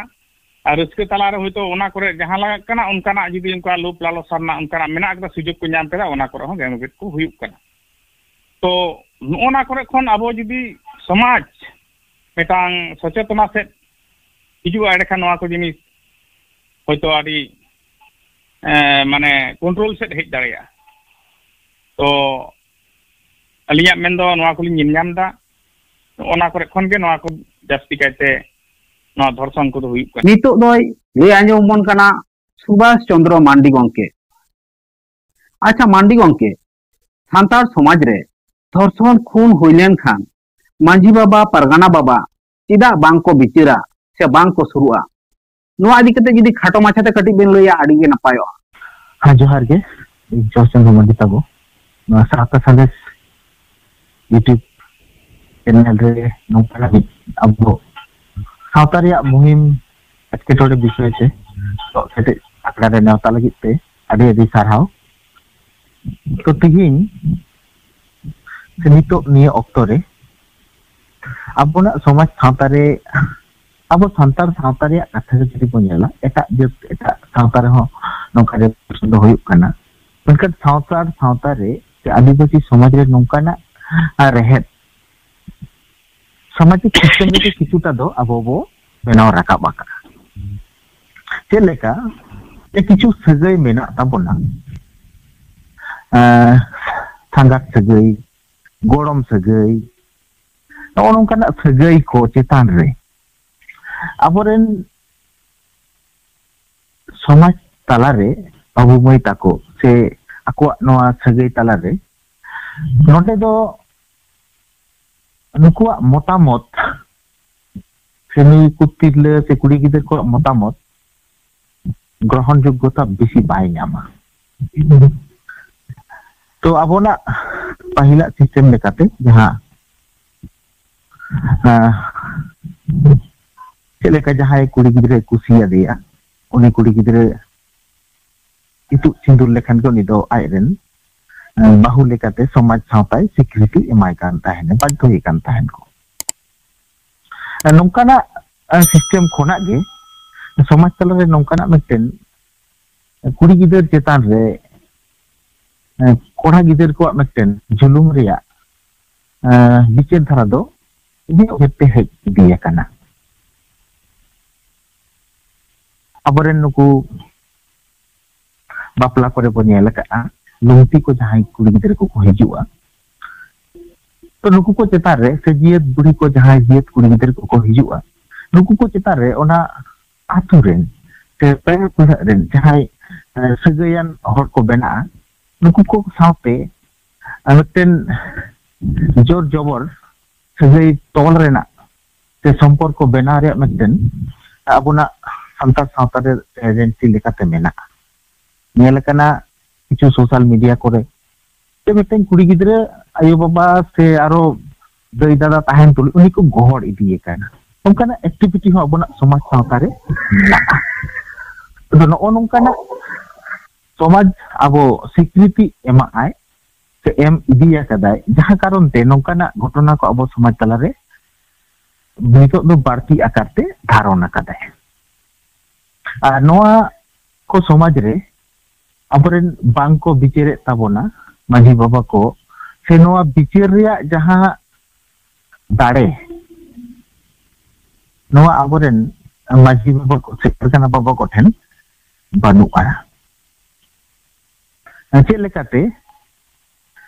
ᱟᱨ ᱨᱟᱹᱥᱠᱟᱹ ᱛᱟᱞᱟᱨᱮ ᱦᱚᱭᱛᱳ ᱚᱱᱟ ᱠᱚᱨᱮ ᱡᱟᱦᱟᱸ ᱞᱮᱠᱟᱱᱟᱜ ᱚᱱᱠᱟᱱᱟᱜ ᱡᱩᱫᱤ ᱚᱱᱠᱟ ᱞᱳᱵᱷ ᱞᱟᱞᱚᱥᱟ ᱨᱮᱱᱟᱜ ᱚᱱᱠᱟᱱᱟᱜ ᱢᱮᱱᱟᱜ ᱟᱠᱟᱫᱟ, ᱥᱩᱡᱳᱜᱽ ᱠᱚ ᱧᱟᱢ ᱠᱮᱫᱟ, ᱚᱱᱟ ᱠᱚᱨᱮ ᱦᱚᱸ ᱜᱮᱝ ᱨᱮᱯ ᱠᱚ ᱦᱩᱭᱩᱜ ᱠᱟᱱᱟ᱾ ᱛᱚ ᱱᱚᱜᱼᱚ ᱱᱟ ᱠᱚᱨᱮ ᱠᱷᱚᱱ ᱟᱵᱚ ᱡᱩᱫᱤ ᱥᱚᱢᱟᱡᱽ ᱢᱤᱫᱴᱟᱝ ᱥᱚᱪᱮᱛᱚᱱᱟ ᱥᱮᱫ ᱦᱤᱡᱩᱜᱼᱟ, ᱮᱸᱰᱮᱠᱷᱟᱱ ᱱᱚᱣᱟ ᱠᱚ ᱡᱤᱱᱤᱥ ᱦᱚᱭᱛᱳ ᱟᱹᱰᱤ, ᱮᱸ, ᱢᱟᱱᱮ ᱠᱚᱱᱴᱨᱳᱞ ᱥᱮᱫ ᱦᱮᱡ ᱫᱟᱲᱮᱭᱟᱜᱼᱟ᱾ ᱛᱚ ᱟᱹᱞᱤᱧᱟᱜ ᱢᱮᱱ ᱫᱚ ᱱᱚᱣᱟ ᱠᱚᱞᱤᱧ ᱧᱮᱞ ᱧᱟᱢ ᱮᱫᱟ, ᱚᱱᱟ ᱠᱚᱨᱮ ᱠᱷᱚᱱ ᱜᱮ ᱱᱚᱣᱟ ᱠᱚ ᱡᱟᱹᱥᱛᱤ ᱠᱟᱭᱛᱮ ᱱᱚᱣᱟ ᱫᱷᱚᱨᱥᱚᱱ ᱠᱚᱫᱚ ᱦᱩᱭᱩᱜ ᱠᱟᱱᱟ᱾ ᱱᱤᱛᱚᱜ ᱫᱚᱭ ᱞᱟᱹᱭ ᱟᱸᱡᱚᱢ ᱵᱚᱱ ᱠᱟᱱᱟ ᱥᱩᱵᱷᱟᱥ ᱪᱚᱸᱫᱽᱨᱚ ᱢᱟᱱᱰᱤ ᱜᱚᱢᱠᱮ᱾ ᱟᱪᱪᱷᱟ ᱢᱟᱱᱰᱤ ᱜᱚᱢᱠᱮ, ᱥᱟᱱᱛᱟᱲ ᱥᱚᱢᱟᱡᱽ ᱨᱮ ᱫᱷᱚᱨᱥᱚᱱ ᱠᱷᱩᱱ ᱦᱩᱭ ᱞᱮᱱᱠᱷᱟᱱ ᱢᱟᱹᱡᱷᱤ ᱵᱟᱵᱟ, ᱯᱟᱨᱜᱟᱱᱟ ᱵᱟᱵᱟ ᱪᱮᱫᱟᱜ ᱵᱟᱝ ᱠᱚ ᱵᱤᱪᱟᱹᱨᱟ ᱥᱮ ᱵᱟᱝ ᱠᱚ ᱥᱩᱨᱩᱜᱼᱟ? ᱱᱚᱣᱟ ᱤᱫᱤ ᱠᱟᱛᱮ ᱡᱩᱫᱤ ᱠᱷᱟᱴᱚ ᱢᱟᱪᱷᱟᱛᱮ ᱠᱟᱹᱴᱤᱡ ᱵᱮᱱ ᱞᱟᱹᱭᱟ, ᱟᱹᱰᱤ ᱜᱮ ᱱᱟᱯᱟᱭᱚᱜᱼᱟ᱾ ᱦᱮᱸ, ᱡᱚᱦᱟᱨ ᱜᱮ᱾ ᱤᱧ ᱥᱩᱵᱷᱟᱥ ᱪᱚᱸᱫᱽᱨᱚ ᱢᱟᱹᱡᱷᱤ ᱛᱟᱵᱚ, ᱱᱚᱣᱟ ᱥᱟᱶᱛᱟ ᱥᱟᱸᱫᱮᱥ YouTube ᱪᱮᱱᱮᱞ ᱨᱮ ᱱᱚᱝᱠᱟᱱᱟᱜ ᱢᱤᱫ ᱟᱵᱚ ᱥᱟᱶᱛᱟ ᱨᱮᱭᱟᱜ ᱢᱩᱦᱤᱢ ᱮᱴᱠᱮᱴᱚᱬᱮ ᱵᱤᱥᱚᱭ ᱛᱮ ᱱᱤᱛᱚᱜ ᱠᱮᱴᱮᱡ ᱟᱠᱷᱲᱟ ᱨᱮ ᱱᱮᱣᱛᱟ ᱞᱟᱹᱜᱤᱫ ᱛᱮ ᱟᱹᱰᱤ ᱟᱹᱰᱤ ᱥᱟᱨᱦᱟᱣ᱾ ᱛᱚ ᱛᱤᱦᱤᱧ ᱥᱮ ᱱᱤᱛᱚᱜ ᱱᱤᱭᱟᱹ ᱚᱠᱛᱚ ᱨᱮ ᱟᱵᱚᱱᱟᱜ ᱥᱚᱢᱟᱡᱽ ᱥᱟᱶᱛᱟ ᱨᱮ, ᱟᱵᱚ ᱥᱟᱱᱛᱟᱲ ᱥᱟᱶᱛᱟ ᱨᱮᱭᱟᱜ ᱠᱟᱛᱷᱟ ᱜᱮ ᱡᱩᱫᱤ ᱵᱚᱱ ᱧᱮᱞᱟ, ᱮᱴᱟᱜ ᱡᱟᱹᱛ, ᱮᱴᱟᱜ ᱥᱟᱶᱛᱟ ᱨᱮᱦᱚᱸ ᱱᱚᱝᱠᱟ ᱨᱮ ᱫᱚ ᱦᱩᱭᱩᱜ ᱠᱟᱱᱟ᱾ ᱢᱮᱱᱠᱷᱟᱱ ᱥᱟᱱᱛᱟᱲ ᱥᱟᱶᱛᱟ ᱨᱮ ᱥᱮ ᱟᱹᱫᱤᱵᱟᱹᱥᱤ ᱥᱚᱢᱟᱡᱽ ᱨᱮ ᱱᱚᱝᱠᱟᱱᱟᱜ, ᱟᱨ, ᱨᱮᱦᱮᱫ ᱥᱟᱢᱟᱡᱤᱠ ᱥᱤᱥᱴᱮᱢ ᱨᱮᱜᱮ ᱠᱤᱪᱷᱩᱴᱟ ᱫᱚ ᱟᱵᱚ ᱵᱚ ᱵᱮᱱᱟᱣ ᱨᱟᱠᱟᱵ ᱟᱠᱟᱫᱼᱟ᱾ ᱪᱮᱫ ᱞᱮᱠᱟ ᱡᱮ ᱠᱤᱪᱷᱩ ᱥᱟᱹᱜᱟᱹᱭ ᱢᱮᱱᱟᱜ ᱛᱟᱵᱚᱱᱟ, ᱮᱸ, ᱥᱟᱸᱜᱟᱛ ᱥᱟᱹᱜᱟᱹᱭ, ᱜᱚᱲᱚᱢ ᱥᱟᱹᱜᱟᱹᱭ, ᱱᱚᱜᱼᱚ ᱱᱚᱝᱠᱟᱱᱟᱜ ᱥᱟᱹᱜᱟᱹᱭ ᱠᱚ ᱪᱮᱛᱟᱱ ᱨᱮ ᱟᱵᱚᱨᱮᱱ ᱥᱚᱢᱟᱡᱽ ᱛᱟᱞᱟᱨᱮ ᱵᱟᱹᱵᱩ ᱢᱟᱹᱭ ᱛᱟᱠᱚ ᱥᱮ ᱟᱠᱚᱣᱟᱜ ᱱᱚᱣᱟ ᱥᱟᱹᱜᱟᱹᱭ ᱛᱟᱞᱟᱨᱮ ᱱᱚᱰᱮ ᱫᱚ ᱱᱩᱠᱩᱣᱟᱜ ᱢᱚᱛᱟᱢᱚᱛ ᱥᱮ ᱱᱩᱭ ᱠᱚ ᱛᱤᱨᱞᱟᱹ ᱥᱮ ᱠᱩᱲᱤ ᱜᱤᱫᱟᱹᱨ ᱠᱚᱣᱟᱜ ᱢᱚᱛᱟᱢᱚᱛ ᱜᱨᱚᱦᱚᱱ ᱡᱳᱜᱽᱜᱚᱛᱟ ᱵᱮᱥᱤ ᱵᱟᱭ ᱧᱟᱢᱟ᱾ ᱛᱚ ᱟᱵᱚᱱᱟᱜ ᱯᱟᱹᱦᱤᱞᱟᱜ ᱥᱤᱥᱴᱮᱢ ᱞᱮᱠᱟᱛᱮ ᱡᱟᱦᱟᱸ, ᱟᱸ, ᱪᱮᱫ ᱞᱮᱠᱟ ᱡᱟᱦᱟᱸᱭ ᱠᱩᱲᱤ ᱜᱤᱫᱽᱨᱟᱹᱭ ᱠᱩᱥᱤᱭᱟᱫᱮᱭᱟ, ᱩᱱᱤ ᱠᱩᱲᱤ ᱜᱤᱫᱽᱨᱟᱹ ᱤᱛᱩᱫ ᱥᱤᱸᱫᱩᱨ ᱞᱮᱠᱷᱟᱱ ᱜᱮ ᱩᱱᱤ ᱫᱚ ᱟᱡᱨᱮᱱ, ᱮ, ᱵᱟᱹᱦᱩ ᱞᱮᱠᱟᱛᱮ ᱥᱚᱢᱟᱡᱽ ᱥᱟᱶᱛᱟᱭ ᱥᱤᱠᱨᱤᱛᱤ ᱮᱢᱟᱭ ᱠᱟᱱ ᱛᱟᱦᱮᱱᱟ, ᱵᱟᱫᱽᱫᱷᱚᱭᱮ ᱠᱟᱱ ᱛᱟᱦᱮᱱ ᱠᱚ᱾ ᱮ, ᱱᱚᱝᱠᱟᱱᱟᱜ, ᱮ, ᱥᱤᱥᱴᱮᱢ ᱠᱷᱚᱱᱟᱜ ᱜᱮ ᱥᱚᱢᱟᱡᱽ ᱛᱟᱞᱟᱨᱮ ᱱᱚᱝᱠᱟᱱᱟᱜ ᱢᱤᱫᱴᱮᱱ ᱠᱩᱲᱤ ᱜᱤᱫᱟᱹᱨ ᱪᱮᱛᱟᱱ ᱨᱮ, ᱮ, ᱠᱚᱲᱟ ᱜᱤᱫᱟᱹᱨ ᱠᱚᱣᱟᱜ ᱢᱤᱫᱴᱮᱱ ᱡᱩᱞᱩᱢ ᱨᱮᱭᱟᱜ, ᱮ, ᱵᱤᱪᱟᱹᱨ ᱫᱷᱟᱨᱟ ᱫᱚ ᱤᱧᱟᱹᱜ ᱩᱭᱦᱟᱹᱨ ᱛᱮ ᱦᱮᱡ ᱤᱫᱤ ᱟᱠᱟᱱᱟ᱾ ᱟᱵᱚᱨᱮᱱ ᱱᱩᱠᱩ ᱵᱟᱯᱞᱟ ᱠᱚᱨᱮ ᱵᱚ ᱧᱮᱞ ᱟᱠᱟᱫᱼᱟ, ᱞᱩᱝᱛᱤ ᱠᱚ ᱡᱟᱦᱟᱸᱭ ᱠᱩᱲᱤ ᱜᱤᱫᱽᱨᱟᱹ ᱠᱚᱠᱚ ᱦᱤᱡᱩᱜᱼᱟ, ᱛᱚ ᱱᱩᱠᱩ ᱠᱚ ᱪᱮᱛᱟᱱ ᱨᱮ, ᱥᱮ ᱡᱤᱭᱟᱹᱛ ᱵᱩᱲᱦᱤ ᱠᱚ ᱡᱟᱦᱟᱸᱭ ᱡᱤᱭᱟᱹᱛ ᱠᱩᱲᱤ ᱜᱤᱫᱽᱨᱟᱹ ᱠᱚᱠᱚ ᱦᱤᱡᱩᱜᱼᱟ, ᱱᱩᱠᱩ ᱠᱚ ᱪᱮᱛᱟᱱ ᱨᱮ ᱚᱱᱟ ᱟᱛᱳ ᱨᱮᱱ ᱥᱮ ᱯᱮᱲᱟ ᱯᱟᱹᱲᱦᱟᱹ ᱨᱮᱱ ᱡᱟᱦᱟᱸᱭ, ᱮ, ᱥᱟᱹᱜᱟᱹᱭᱟᱱ ᱦᱚᱲ ᱠᱚ ᱵᱮᱱᱟᱜᱼᱟ, ᱱᱩᱠᱩ ᱠᱚ ᱥᱟᱶᱛᱮ, ᱮ, ᱢᱤᱫᱴᱮᱱ ᱡᱳᱨ ᱡᱚᱵᱚᱨ ᱥᱟᱹᱜᱟᱹᱭ ᱛᱚᱞ ᱨᱮᱱᱟᱜ ᱥᱮ ᱥᱚᱢᱯᱚᱨᱠᱚ ᱵᱮᱱᱟᱣ ᱨᱮᱭᱟᱜ ᱢᱤᱫᱴᱮᱱ ᱟᱵᱚᱱᱟᱜ ᱥᱟᱱᱛᱟᱲ ᱥᱟᱶᱛᱟ ᱨᱮ ᱴᱮᱱᱰᱮᱱᱥᱤ ᱞᱮᱠᱟᱛᱮ ᱢᱮᱱᱟᱜᱼᱟ᱾ ᱧᱮᱞ ᱟᱠᱟᱱᱟ ᱠᱤᱪᱷᱩ ᱥᱳᱥᱟᱞ ᱢᱤᱰᱤᱭᱟ ᱠᱚᱨᱮ, ᱡᱮ ᱢᱤᱫᱴᱮᱱ ᱠᱩᱲᱤ ᱜᱤᱫᱽᱨᱟᱹ ᱟᱭᱳ ᱵᱟᱵᱟ ᱥᱮ ᱟᱨᱚ ᱫᱟᱹᱭ ᱫᱟᱫᱟ ᱛᱟᱦᱮᱱ ᱛᱩᱞᱩᱡ ᱩᱱᱤ ᱠᱚ ᱜᱚᱦᱚᱲ ᱤᱫᱤᱭᱮ ᱠᱟᱱᱟ᱾ ᱚᱱᱠᱟᱱᱟᱜ ᱮᱠᱴᱤᱵᱷᱤᱴᱤ ᱦᱚᱸ ᱟᱵᱚᱱᱟᱜ ᱥᱚᱢᱟᱡᱽ ᱥᱟᱶᱛᱟ ᱨᱮ ᱢᱮᱱᱟᱜᱼᱟ᱾ ᱟᱫᱚ ᱱᱚᱜᱼᱚ ᱱᱚᱝᱠᱟᱱᱟᱜ ᱥᱚᱢᱟᱡᱽ ᱟᱵᱚ ᱥᱤᱠᱨᱤᱛᱤ ᱮᱢᱟᱜ ᱟᱭ ᱥᱮ ᱮᱢ ᱤᱫᱤ ᱟᱠᱟᱫᱟᱭ, ᱡᱟᱦᱟᱸ ᱠᱟᱨᱚᱱ ᱛᱮ ᱱᱚᱝᱠᱟᱱᱟᱜ ᱜᱷᱚᱴᱚᱱᱟ ᱠᱚ ᱟᱵᱚ ᱥᱚᱢᱟᱡᱽ ᱛᱟᱞᱟᱨᱮ ᱱᱤᱛᱚᱜ ᱫᱚ ᱵᱟᱹᱲᱛᱤ ᱟᱠᱟᱨ ᱛᱮ ᱫᱷᱟᱨᱚᱱ ᱟᱠᱟᱫᱟᱭ᱾ ᱟᱨ ᱱᱚᱣᱟ ᱠᱚ ᱥᱚᱢᱟᱡᱽ ᱨᱮ ᱟᱵᱚᱨᱮᱱ ᱵᱟᱝ ᱠᱚ ᱵᱤᱪᱟᱹᱨᱮᱫ ᱛᱟᱵᱚᱱᱟ ᱢᱟᱹᱡᱷᱤ ᱵᱟᱵᱟ ᱠᱚ, ᱥᱮ ᱱᱚᱣᱟ ᱵᱤᱪᱟᱹᱨ ᱨᱮᱭᱟᱜ ᱡᱟᱦᱟᱸ ᱫᱟᱲᱮ, ᱱᱚᱣᱟ ᱟᱵᱚᱨᱮᱱ ᱢᱟᱹᱡᱷᱤ ᱵᱟᱵᱟ ᱠᱚ ᱥᱮ ᱯᱟᱨᱜᱟᱱᱟ ᱵᱟᱵᱟ ᱠᱚᱴᱷᱮᱱ ᱵᱟᱹᱱᱩᱜᱼᱟ᱾ ᱪᱮᱫ ᱞᱮᱠᱟᱛᱮ?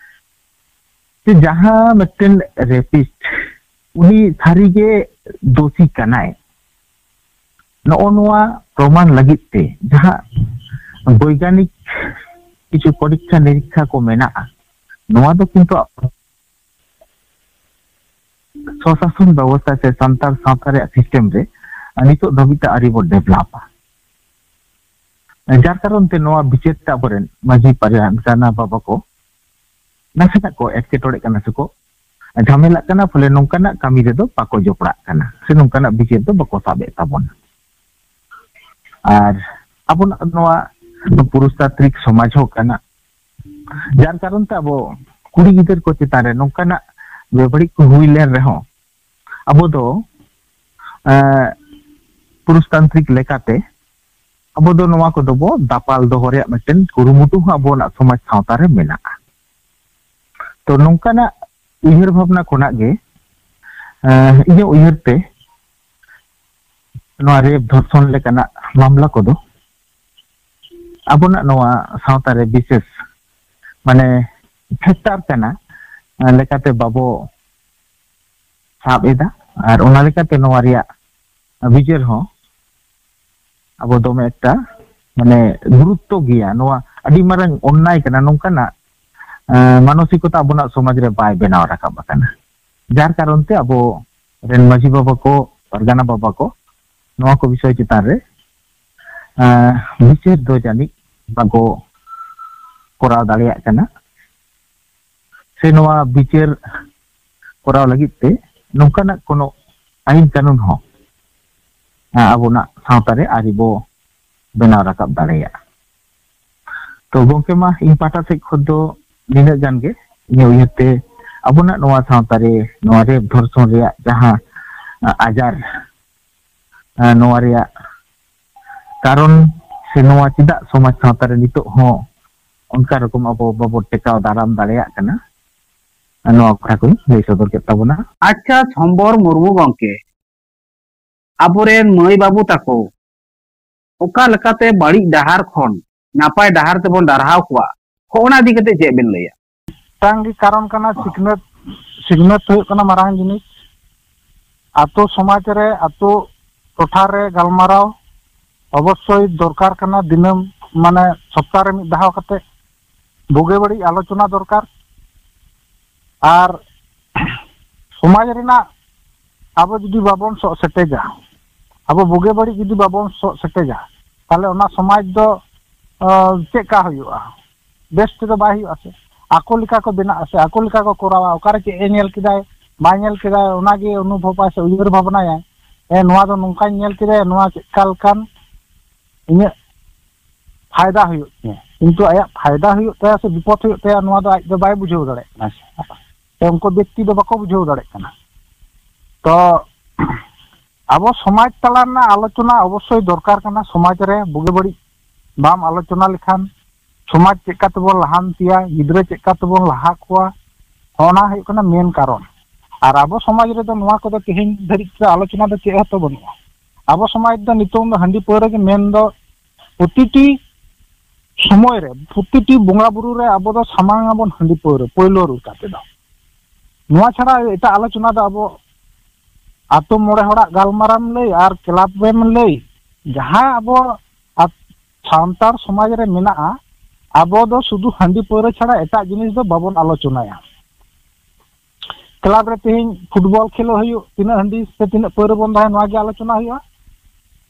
ᱡᱮ ᱡᱟᱦᱟᱸ ᱢᱤᱫᱴᱮᱱ ᱨᱮᱯᱤᱥᱴ, ᱩᱱᱤ ᱥᱟᱹᱨᱤᱜᱮ ᱫᱳᱥᱤ ᱠᱟᱱᱟᱭ, ᱱᱚᱜᱼᱚ ᱱᱚᱣᱟ ᱯᱨᱚᱢᱟᱱ ᱞᱟᱹᱜᱤᱫ ᱛᱮ ᱡᱟᱦᱟᱸ ᱵᱳᱭᱜᱟᱱᱤᱠ ᱠᱤᱪᱷᱩ ᱯᱚᱨᱤᱠᱠᱷᱟ ᱱᱤᱨᱤᱠᱠᱷᱟ ᱠᱚ ᱢᱮᱱᱟᱜᱼᱟ, ᱱᱚᱣᱟ ᱫᱚ ᱠᱤᱱᱛᱩ ᱥᱚᱥᱟᱥᱚᱱ ᱵᱮᱵᱚᱥᱛᱷᱟ ᱥᱮ ᱥᱟᱱᱛᱟᱲ ᱥᱟᱶᱛᱟ ᱨᱮᱭᱟᱜ ᱥᱤᱥᱴᱮᱢ ᱨᱮ ᱱᱤᱛᱚᱜ ᱫᱷᱟᱹᱵᱤᱡ ᱛᱮ ᱟᱹᱣᱨᱤ ᱵᱚ ᱰᱮᱵᱷᱞᱚᱯᱟ᱾ ᱡᱟᱨ ᱠᱟᱨᱚᱱ ᱛᱮ ᱱᱚᱣᱟ ᱵᱤᱪᱟᱹᱨ ᱛᱮ ᱟᱵᱚᱨᱮᱱ ᱢᱟᱹᱡᱷᱤ ᱯᱟᱨᱜᱟᱱᱟ ᱵᱟᱵᱟ ᱠᱚ ᱱᱟᱥᱮᱱᱟᱜ ᱠᱚ ᱮᱴᱠᱮᱴᱚᱬᱮᱜ ᱠᱟᱱᱟ ᱥᱮᱠᱚ ᱡᱷᱟᱢᱮᱞᱟᱜ ᱠᱟᱱᱟ, ᱯᱷᱚᱞᱮ ᱱᱚᱝᱠᱟᱱᱟᱜ ᱠᱟᱹᱢᱤ ᱨᱮᱫᱚ ᱵᱟᱠᱚ ᱡᱚᱯᱲᱟᱜ ᱠᱟᱱᱟ ᱥᱮ ᱱᱚᱝᱠᱟᱱᱟᱜ ᱵᱤᱪᱟᱹᱨ ᱫᱚ ᱵᱟᱠᱚ ᱥᱟᱵᱮᱫ ᱛᱟᱵᱚᱱᱟ᱾ ᱟᱨ ᱟᱵᱚᱱᱟᱜ ᱱᱚᱣᱟ ᱯᱩᱨᱩᱥᱛᱟᱱᱛᱨᱤᱠ ᱥᱚᱢᱟᱡᱽ ᱦᱚᱸ ᱠᱟᱱᱟ᱾ ᱡᱟᱨ ᱠᱟᱨᱚᱱ ᱛᱮ ᱟᱵᱚ ᱠᱩᱲᱤ ᱜᱤᱫᱟᱹᱨ ᱠᱚ ᱪᱮᱛᱟᱱ ᱨᱮ ᱱᱚᱝᱠᱟᱱᱟᱜ ᱵᱮᱵᱟᱹᱲᱤᱡ ᱠᱚ ᱦᱩᱭ ᱞᱮᱱ ᱨᱮᱦᱚᱸ, ᱟᱵᱚ ᱫᱚ, ᱮᱸ, ᱯᱩᱨᱩᱥᱛᱟᱱᱛᱨᱤᱠ ᱞᱮᱠᱟᱛᱮ ᱟᱵᱚ ᱫᱚ ᱱᱚᱣᱟ ᱠᱚᱫᱚ ᱵᱚ ᱫᱟᱯᱟᱞ ᱫᱚᱦᱚ ᱨᱮᱭᱟᱜ ᱢᱤᱫᱴᱮᱱ ᱠᱩᱨᱩᱢᱩᱴᱩ ᱦᱚᱸ ᱟᱵᱚᱱᱟᱜ ᱥᱚᱢᱟᱡᱽ ᱥᱟᱶᱛᱟ ᱨᱮ ᱢᱮᱱᱟᱜᱼᱟ᱾ ᱛᱚ, ᱱᱚᱝᱠᱟᱱᱟᱜ ᱩᱭᱦᱟᱹᱨ ᱵᱷᱟᱵᱽᱱᱟ ᱠᱷᱚᱱᱟᱜ ᱜᱮ, ᱮᱸ, ᱤᱧᱟᱹᱜ ᱩᱭᱦᱟᱹᱨ ᱛᱮ ᱱᱚᱣᱟ ᱨᱮᱯ ᱫᱷᱚᱨᱥᱚᱱ ᱞᱮᱠᱟᱱᱟᱜ ᱢᱟᱢᱞᱟ ᱠᱚᱫᱚ ᱟᱵᱚᱱᱟᱜ ᱱᱚᱣᱟ ᱥᱟᱶᱛᱟ ᱨᱮ ᱵᱤᱥᱮᱥ, ᱢᱟᱱᱮ, ᱯᱷᱮᱠᱴᱟᱨ ᱠᱟᱱᱟ, ᱮᱸ, ᱞᱮᱠᱟᱛᱮ ᱵᱟᱵᱚ ᱥᱟᱵ ᱮᱫᱟ᱾ ᱟᱨ ᱚᱱᱟ ᱞᱮᱠᱟᱛᱮ ᱱᱚᱣᱟ ᱨᱮᱭᱟᱜ ᱵᱤᱪᱟᱹᱨ ᱦᱚᱸ ᱟᱵᱚ ᱫᱚᱢᱮ ᱮᱠᱴᱟ, ᱢᱟᱱᱮ, ᱜᱩᱨᱩᱛᱛᱚ ᱜᱮᱭᱟ᱾ ᱱᱚᱣᱟ ᱟᱹᱰᱤ ᱢᱟᱨᱟᱝ ᱚᱱᱱᱟᱭ ᱠᱟᱱᱟ, ᱱᱚᱝᱠᱟᱱᱟᱜ, ᱮᱸ, ᱢᱟᱱᱚᱥᱤᱠᱚᱛᱟ ᱟᱵᱚᱱᱟᱜ ᱥᱚᱢᱟᱡᱽ ᱨᱮ ᱵᱟᱭ ᱵᱮᱱᱟᱣ ᱨᱟᱠᱟᱵ ᱟᱠᱟᱱᱟ᱾ ᱡᱟᱨ ᱠᱟᱨᱚᱱ ᱛᱮ ᱟᱵᱚ ᱨᱮᱱ ᱢᱟᱹᱡᱷᱤ ᱵᱟᱵᱟ ᱠᱚ, ᱯᱟᱨᱜᱟᱱᱟ ᱵᱟᱵᱟ ᱠᱚ ᱱᱚᱣᱟ ᱠᱚ ᱵᱤᱥᱚᱭ ᱪᱮᱛᱟᱱ ᱨᱮ, ᱮᱸ, ᱵᱤᱪᱟᱹᱨ ᱫᱚ ᱡᱟᱹᱱᱤᱡ ᱵᱟᱠᱚ ᱠᱚᱨᱟᱣ ᱫᱟᱲᱮᱭᱟᱜ ᱠᱟᱱᱟ᱾ ᱥᱮ ᱱᱚᱣᱟ ᱵᱤᱪᱟᱹᱨ ᱠᱚᱨᱟᱣ ᱞᱟᱹᱜᱤᱫ ᱛᱮ ᱱᱚᱝᱠᱟᱱᱟᱜ ᱠᱳᱱᱳ ᱟᱹᱭᱤᱱ ᱠᱟᱹᱱᱩᱱ ᱦᱚᱸ, ᱮᱸ, ᱟᱵᱚᱱᱟᱜ ᱥᱟᱶᱛᱟ ᱨᱮ ᱟᱹᱨᱤ ᱵᱚ ᱵᱮᱱᱟᱣ ᱨᱟᱠᱟᱵ ᱫᱟᱲᱮᱭᱟᱜᱼᱟ᱾ ᱛᱚ ᱜᱚᱝᱠᱮ, ᱢᱟ ᱤᱧ ᱯᱟᱦᱴᱟ ᱥᱮᱫ ᱠᱷᱚᱱ ᱫᱚ ᱱᱤᱱᱟᱹᱜ ᱜᱟᱱ ᱜᱮ᱾ ᱤᱧᱟᱹᱜ ᱩᱭᱦᱟᱹᱨ ᱛᱮ ᱟᱵᱚᱱᱟᱜ ᱱᱚᱣᱟ ᱥᱟᱶᱛᱟ ᱨᱮ ᱱᱚᱣᱟ ᱨᱮᱯ ᱫᱷᱚᱨᱥᱚᱱ ᱨᱮᱭᱟᱜ ᱡᱟᱦᱟᱸ, ᱟᱸ, ᱟᱡᱟᱨ, ᱟᱸ, ᱱᱚᱣᱟ ᱨᱮᱭᱟᱜ ᱠᱟᱨᱚᱱ ᱥᱮ ᱱᱚᱣᱟ ᱪᱮᱫᱟᱜ ᱥᱚᱢᱟᱡᱽ ᱥᱟᱶᱛᱟ ᱨᱮ ᱱᱤᱛᱚᱜ ᱦᱚᱸ ᱚᱱᱠᱟ ᱨᱚᱠᱚᱢ ᱟᱵᱚ ᱵᱟᱵᱚ ᱴᱮᱠᱟᱣ ᱫᱟᱨᱟᱢ ᱫᱟᱲᱮᱭᱟᱜ ᱠᱟᱱᱟ, ᱱᱚᱣᱟ ᱠᱟᱛᱷᱟ ᱠᱚᱧ ᱞᱟᱹᱭ ᱥᱚᱫᱚᱨ ᱠᱮᱫ ᱛᱟᱵᱚᱱᱟ᱾ ᱟᱪᱪᱷᱟ, ᱥᱚᱢᱵᱚᱨ ᱢᱩᱨᱢᱩ ᱜᱚᱢᱠᱮ, ᱟᱵᱚᱨᱮᱱ ᱢᱟᱹᱭ ᱵᱟᱹᱵᱩ ᱛᱟᱠᱚ ᱚᱠᱟ ᱞᱮᱠᱟᱛᱮ ᱵᱟᱹᱲᱤᱡ ᱰᱟᱦᱟᱨ ᱠᱷᱚᱱ ᱱᱟᱯᱟᱭ ᱰᱟᱦᱟᱨ ᱛᱮᱵᱚᱱ ᱰᱟᱨᱦᱟᱣ ᱠᱚᱣᱟ, ᱦᱚᱸᱜᱼᱚᱱᱟ ᱤᱫᱤ ᱠᱟᱛᱮ ᱪᱮᱫ ᱵᱮᱱ ᱞᱟᱹᱭᱟ? ᱢᱤᱫᱴᱟᱝ ᱜᱮ ᱠᱟᱨᱚᱱ ᱠᱟᱱᱟ, ᱥᱤᱠᱷᱱᱟᱹᱛ᱾ ᱥᱤᱠᱷᱱᱟᱹᱛ ᱦᱩᱭᱩᱜ ᱠᱟᱱᱟ ᱢᱟᱨᱟᱝ ᱡᱤᱱᱤᱥ᱾ ᱟᱛᱳ ᱥᱚᱢᱟᱡᱽ ᱨᱮ, ᱟᱛᱳ ᱴᱚᱴᱷᱟ ᱨᱮ ᱜᱟᱞᱢᱟᱨᱟᱣ ᱚᱵᱚᱥᱥᱳᱭ ᱫᱚᱨᱠᱟᱨ ᱠᱟᱱᱟ᱾ ᱫᱤᱱᱟᱹᱢ, ᱢᱟᱱᱮ, ᱥᱚᱯᱛᱟᱦᱚ ᱨᱮ ᱢᱤᱫ ᱫᱷᱟᱣ ᱠᱟᱛᱮ ᱵᱩᱜᱤ ᱵᱟᱹᱲᱤᱡ ᱟᱞᱳᱪᱚᱱᱟ ᱫᱚᱨᱠᱟᱨ᱾ ᱟᱨ ᱥᱚᱢᱟᱡᱽ ᱨᱮᱱᱟᱜ ᱟᱵᱚ ᱡᱩᱫᱤ ᱵᱟᱵᱚᱱ ᱥᱚᱜ ᱥᱮᱴᱮᱡᱟ, ᱟᱵᱚ ᱵᱩᱜᱤ ᱵᱟᱹᱲᱤᱡ ᱡᱩᱫᱤ ᱵᱟᱵᱚᱱ ᱥᱚᱜ ᱥᱮᱴᱮᱡᱟ, ᱛᱟᱦᱞᱮ ᱚᱱᱟ ᱥᱚᱢᱟᱡᱽ ᱫᱚ, ᱟᱸ, ᱪᱮᱫ ᱠᱟ ᱦᱩᱭᱩᱜᱼᱟ? ᱵᱮᱥ ᱛᱮᱫᱚ ᱵᱟᱭ ᱦᱩᱭᱩᱜᱼᱟ ᱥᱮ᱾ ᱟᱠᱚ ᱞᱮᱠᱟ ᱠᱚ ᱵᱮᱱᱟᱜᱼᱟ ᱥᱮ, ᱟᱠᱚ ᱞᱮᱠᱟ ᱠᱚ ᱠᱚᱨᱟᱣᱟ᱾ ᱚᱠᱟᱨᱮ ᱪᱮᱫ ᱮ ᱧᱮᱞ ᱠᱮᱫᱟᱭ, ᱵᱟᱭ ᱧᱮᱞ ᱠᱮᱫᱟᱭ, ᱚᱱᱟᱜᱮ ᱚᱱᱩᱵᱷᱚᱵᱟᱭ ᱥᱮ ᱩᱭᱦᱟᱹᱨ ᱵᱷᱟᱵᱽᱱᱟᱭᱟᱭ, ᱮ, ᱱᱚᱣᱟ ᱫᱚ ᱱᱚᱝᱠᱟᱧ ᱧᱮᱞ ᱠᱮᱫᱟᱭᱟ, ᱱᱚᱣᱟ ᱪᱮᱫ ᱠᱟ ᱞᱮᱠᱟᱱ ᱤᱧᱟᱹᱜ ᱯᱷᱟᱭᱫᱟ ᱦᱩᱭᱩᱜ ᱛᱤᱧᱟᱹ, ᱠᱤᱱᱛᱩ ᱟᱭᱟᱜ ᱯᱷᱟᱭᱫᱟ ᱦᱩᱭᱩᱜ ᱛᱟᱭᱟ ᱥᱮ ᱵᱤᱯᱚᱫ ᱦᱩᱭᱩᱜ ᱛᱟᱭᱟ, ᱱᱚᱣᱟ ᱫᱚ ᱟᱡ ᱫᱚ ᱵᱟᱭ ᱵᱩᱡᱷᱟᱹᱣ ᱫᱟᱲᱮᱭᱟᱜ ᱠᱟᱱᱟ᱾ ᱥᱮ ᱩᱱᱠᱩ ᱵᱮᱠᱛᱤ ᱫᱚ ᱵᱟᱠᱚ ᱵᱩᱡᱷᱟᱹᱣ ᱫᱟᱲᱮᱭᱟᱜ ᱠᱟᱱᱟ᱾ ᱛᱚ ᱟᱵᱚ ᱥᱚᱢᱟᱡᱽ ᱛᱟᱞᱟ ᱨᱮᱱᱟᱜ ᱟᱞᱳᱪᱚᱱᱟ ᱚᱵᱚᱥᱥᱳᱭ ᱫᱚᱨᱠᱟᱨ ᱠᱟᱱᱟ᱾ ᱥᱚᱢᱟᱡᱽ ᱨᱮ ᱵᱩᱜᱤ ᱵᱟᱹᱲᱤᱡ ᱵᱟᱢ ᱟᱞᱳᱪᱚᱱᱟ ᱞᱮᱠᱷᱟᱱ ᱥᱚᱢᱟᱡᱽ ᱪᱮᱫ ᱞᱮᱠᱟ ᱛᱮᱵᱚᱱ ᱞᱟᱦᱟᱱᱛᱤᱭᱟ, ᱜᱤᱫᱽᱨᱟᱹ ᱪᱮᱫ ᱞᱮᱠᱟ ᱛᱮᱵᱚᱱ ᱞᱟᱦᱟ ᱠᱚᱣᱟ, ᱚᱱᱟ ᱦᱩᱭᱩᱜ ᱠᱟᱱᱟ ᱢᱮᱱ ᱠᱟᱨᱚᱱ᱾ ᱟᱨ ᱟᱵᱚ ᱥᱚᱢᱟᱡᱽ ᱨᱮᱫᱚ ᱱᱚᱣᱟ ᱠᱚᱫᱚ ᱛᱮᱦᱮᱧ ᱫᱷᱟᱹᱨᱤᱡ ᱛᱮ ᱟᱞᱳᱪᱚᱱᱟ ᱫᱚ ᱪᱮᱫ ᱦᱚᱸᱛᱚ ᱵᱟᱹᱱᱩᱜᱼᱟ᱾ ᱟᱵᱚ ᱥᱚᱢᱟᱡᱽ ᱫᱚ ᱱᱤᱛᱚᱝ ᱫᱚ ᱦᱟᱺᱰᱤ ᱯᱟᱹᱣᱨᱟᱹ ᱜᱮ ᱢᱮᱱ ᱫᱚ ᱯᱨᱚᱛᱤᱴᱤ ᱥᱚᱢᱚᱭ ᱨᱮ, ᱯᱨᱚᱛᱤᱴᱤ ᱵᱚᱸᱜᱟ ᱵᱩᱨᱩ ᱨᱮ ᱟᱵᱚ ᱫᱚ ᱥᱟᱢᱟᱝ ᱟᱵᱚᱱ ᱦᱟᱺᱰᱤ ᱯᱟᱹᱣᱨᱟᱹ ᱯᱳᱭᱞᱳ ᱨᱩ ᱠᱟᱛᱮ ᱫᱚ᱾ ᱱᱚᱣᱟ ᱪᱷᱟᱲᱟ ᱮᱴᱟᱜ ᱟᱞᱳᱪᱚᱱᱟ ᱫᱚ ᱟᱵᱚ ᱟᱛᱳ ᱢᱚᱬᱮ ᱦᱚᱲᱟᱜ ᱜᱟᱞᱢᱟᱨᱟᱣ ᱮᱢ ᱞᱟᱹᱭ ᱟᱨ ᱠᱞᱟᱵᱽ ᱨᱮᱢ ᱞᱟᱹᱭ, ᱡᱟᱦᱟᱸ ᱟᱵᱚ ᱟᱛ-, ᱥᱟᱱᱛᱟᱲ ᱥᱚᱢᱟᱡᱽ ᱨᱮ ᱢᱮᱱᱟᱜᱼᱟ, ᱟᱵᱚ ᱫᱚ ᱥᱩᱫᱷᱩ ᱦᱟᱺᱰᱤ ᱯᱟᱹᱣᱨᱟᱹ ᱪᱷᱟᱲᱟ ᱮᱴᱟᱜ ᱡᱤᱱᱤᱥ ᱫᱚ ᱵᱟᱵᱚᱱ ᱟᱞᱳᱪᱚᱱᱟᱭᱟ᱾ ᱠᱞᱟᱵᱽ ᱨᱮ ᱛᱮᱦᱮᱧ ᱯᱷᱩᱴᱵᱚᱞ ᱠᱷᱮᱞᱳ ᱦᱩᱭᱩᱜ, ᱛᱤᱱᱟᱹᱜ ᱦᱟᱺᱰᱤ ᱥᱮ ᱛᱤᱱᱟᱹᱜ ᱯᱟᱹᱣᱨᱟᱹ ᱵᱚᱱ ᱫᱚᱦᱚᱭᱟ, ᱱᱚᱣᱟ ᱜᱮ ᱟᱞᱳᱪᱚᱱᱟ ᱦᱩᱭᱩᱜᱼᱟ᱾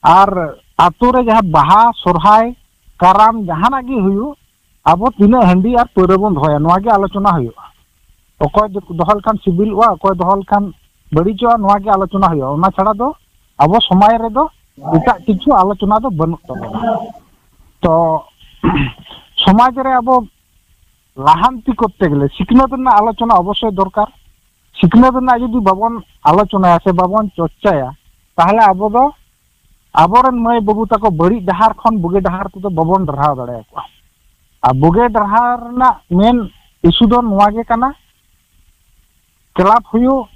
ᱟᱨ ᱟᱛᱳ ᱨᱮ ᱡᱟᱦᱟᱸ ᱵᱟᱦᱟ, ᱥᱚᱨᱦᱟᱭ, ᱠᱟᱨᱟᱢ, ᱡᱟᱦᱟᱱᱟᱜ ᱜᱮ ᱦᱩᱭᱩᱜ, ᱟᱵᱚ ᱛᱤᱱᱟᱹᱜ ᱦᱟᱺᱰᱤ ᱟᱨ ᱯᱟᱹᱣᱨᱟᱹ ᱵᱚᱱ ᱫᱚᱦᱚᱭᱟ, ᱱᱚᱣᱟ ᱜᱮ ᱟᱞᱳᱪᱚᱱᱟ ᱦᱩᱭᱩᱜᱼᱟ᱾ ᱚᱠᱚᱭ ᱫᱚ-, ᱫᱚᱦᱚ ᱞᱮᱠᱷᱟᱱ ᱥᱤᱵᱤᱞᱚᱜᱼᱟ, ᱚᱠᱚᱭ ᱫᱚᱦᱚ ᱞᱮᱠᱷᱟᱱ ᱵᱟᱹᱲᱤᱡᱚᱜᱼᱟ, ᱱᱚᱣᱟ ᱜᱮ ᱟᱞᱳᱪᱚᱱᱟ ᱦᱩᱭᱩᱜᱼᱟ᱾ ᱚᱱᱟ ᱪᱷᱟᱲᱟ ᱫᱚ ᱟᱵᱚ ᱥᱚᱢᱟᱡᱽ ᱨᱮᱫᱚ ᱮᱴᱟᱜ ᱠᱤᱪᱷᱩ ᱟᱞᱳᱪᱚᱱᱟ ᱫᱚ ᱵᱟᱹᱱᱩᱜ ᱛᱟᱵᱚᱱᱟ᱾ ᱛᱚ ᱥᱚᱢᱟᱡᱽ ᱨᱮ ᱟᱵᱚ ᱞᱟᱦᱟᱱᱛᱤ ᱠᱚᱨᱛᱮ ᱜᱮᱞᱮ ᱥᱤᱠᱷᱱᱟᱹᱛ ᱨᱮᱱᱟᱜ ᱟᱞᱳᱪᱚᱱᱟ ᱚᱵᱚᱥᱥᱳᱭ ᱫᱚᱨᱠᱟᱨ᱾ ᱥᱤᱠᱷᱱᱟᱹᱛ ᱨᱮᱱᱟᱜ ᱡᱩᱫᱤ ᱵᱟᱵᱚᱱ ᱟᱞᱳᱪᱚᱱᱟᱭᱟ ᱥᱮ ᱵᱟᱵᱚᱱ ᱪᱚᱨᱪᱟᱭᱟ, ᱛᱟᱦᱚᱞᱮ ᱟᱵᱚ ᱫᱚ ᱟᱵᱚᱨᱮᱱ ᱢᱟᱹᱭ ᱵᱟᱹᱵᱩ ᱛᱟᱠᱚ ᱵᱟᱹᱲᱤᱡ ᱰᱟᱦᱟᱨ ᱠᱷᱚᱱ ᱵᱩᱜᱤ ᱰᱟᱦᱟᱨ ᱛᱮᱫᱚ ᱵᱟᱵᱚᱱ ᱰᱟᱨᱦᱟᱣ ᱫᱟᱲᱮᱭᱟᱠᱚᱣᱟ᱾ ᱟᱨ ᱵᱩᱜᱤ ᱰᱟᱦᱟᱨ ᱨᱮᱱᱟᱜ ᱢᱮᱱ ᱤᱥᱩ ᱫᱚ ᱱᱚᱣᱟ ᱜᱮ ᱠᱟᱱᱟ, ᱠᱞᱟᱵᱽ ᱦᱩᱭᱩᱜ,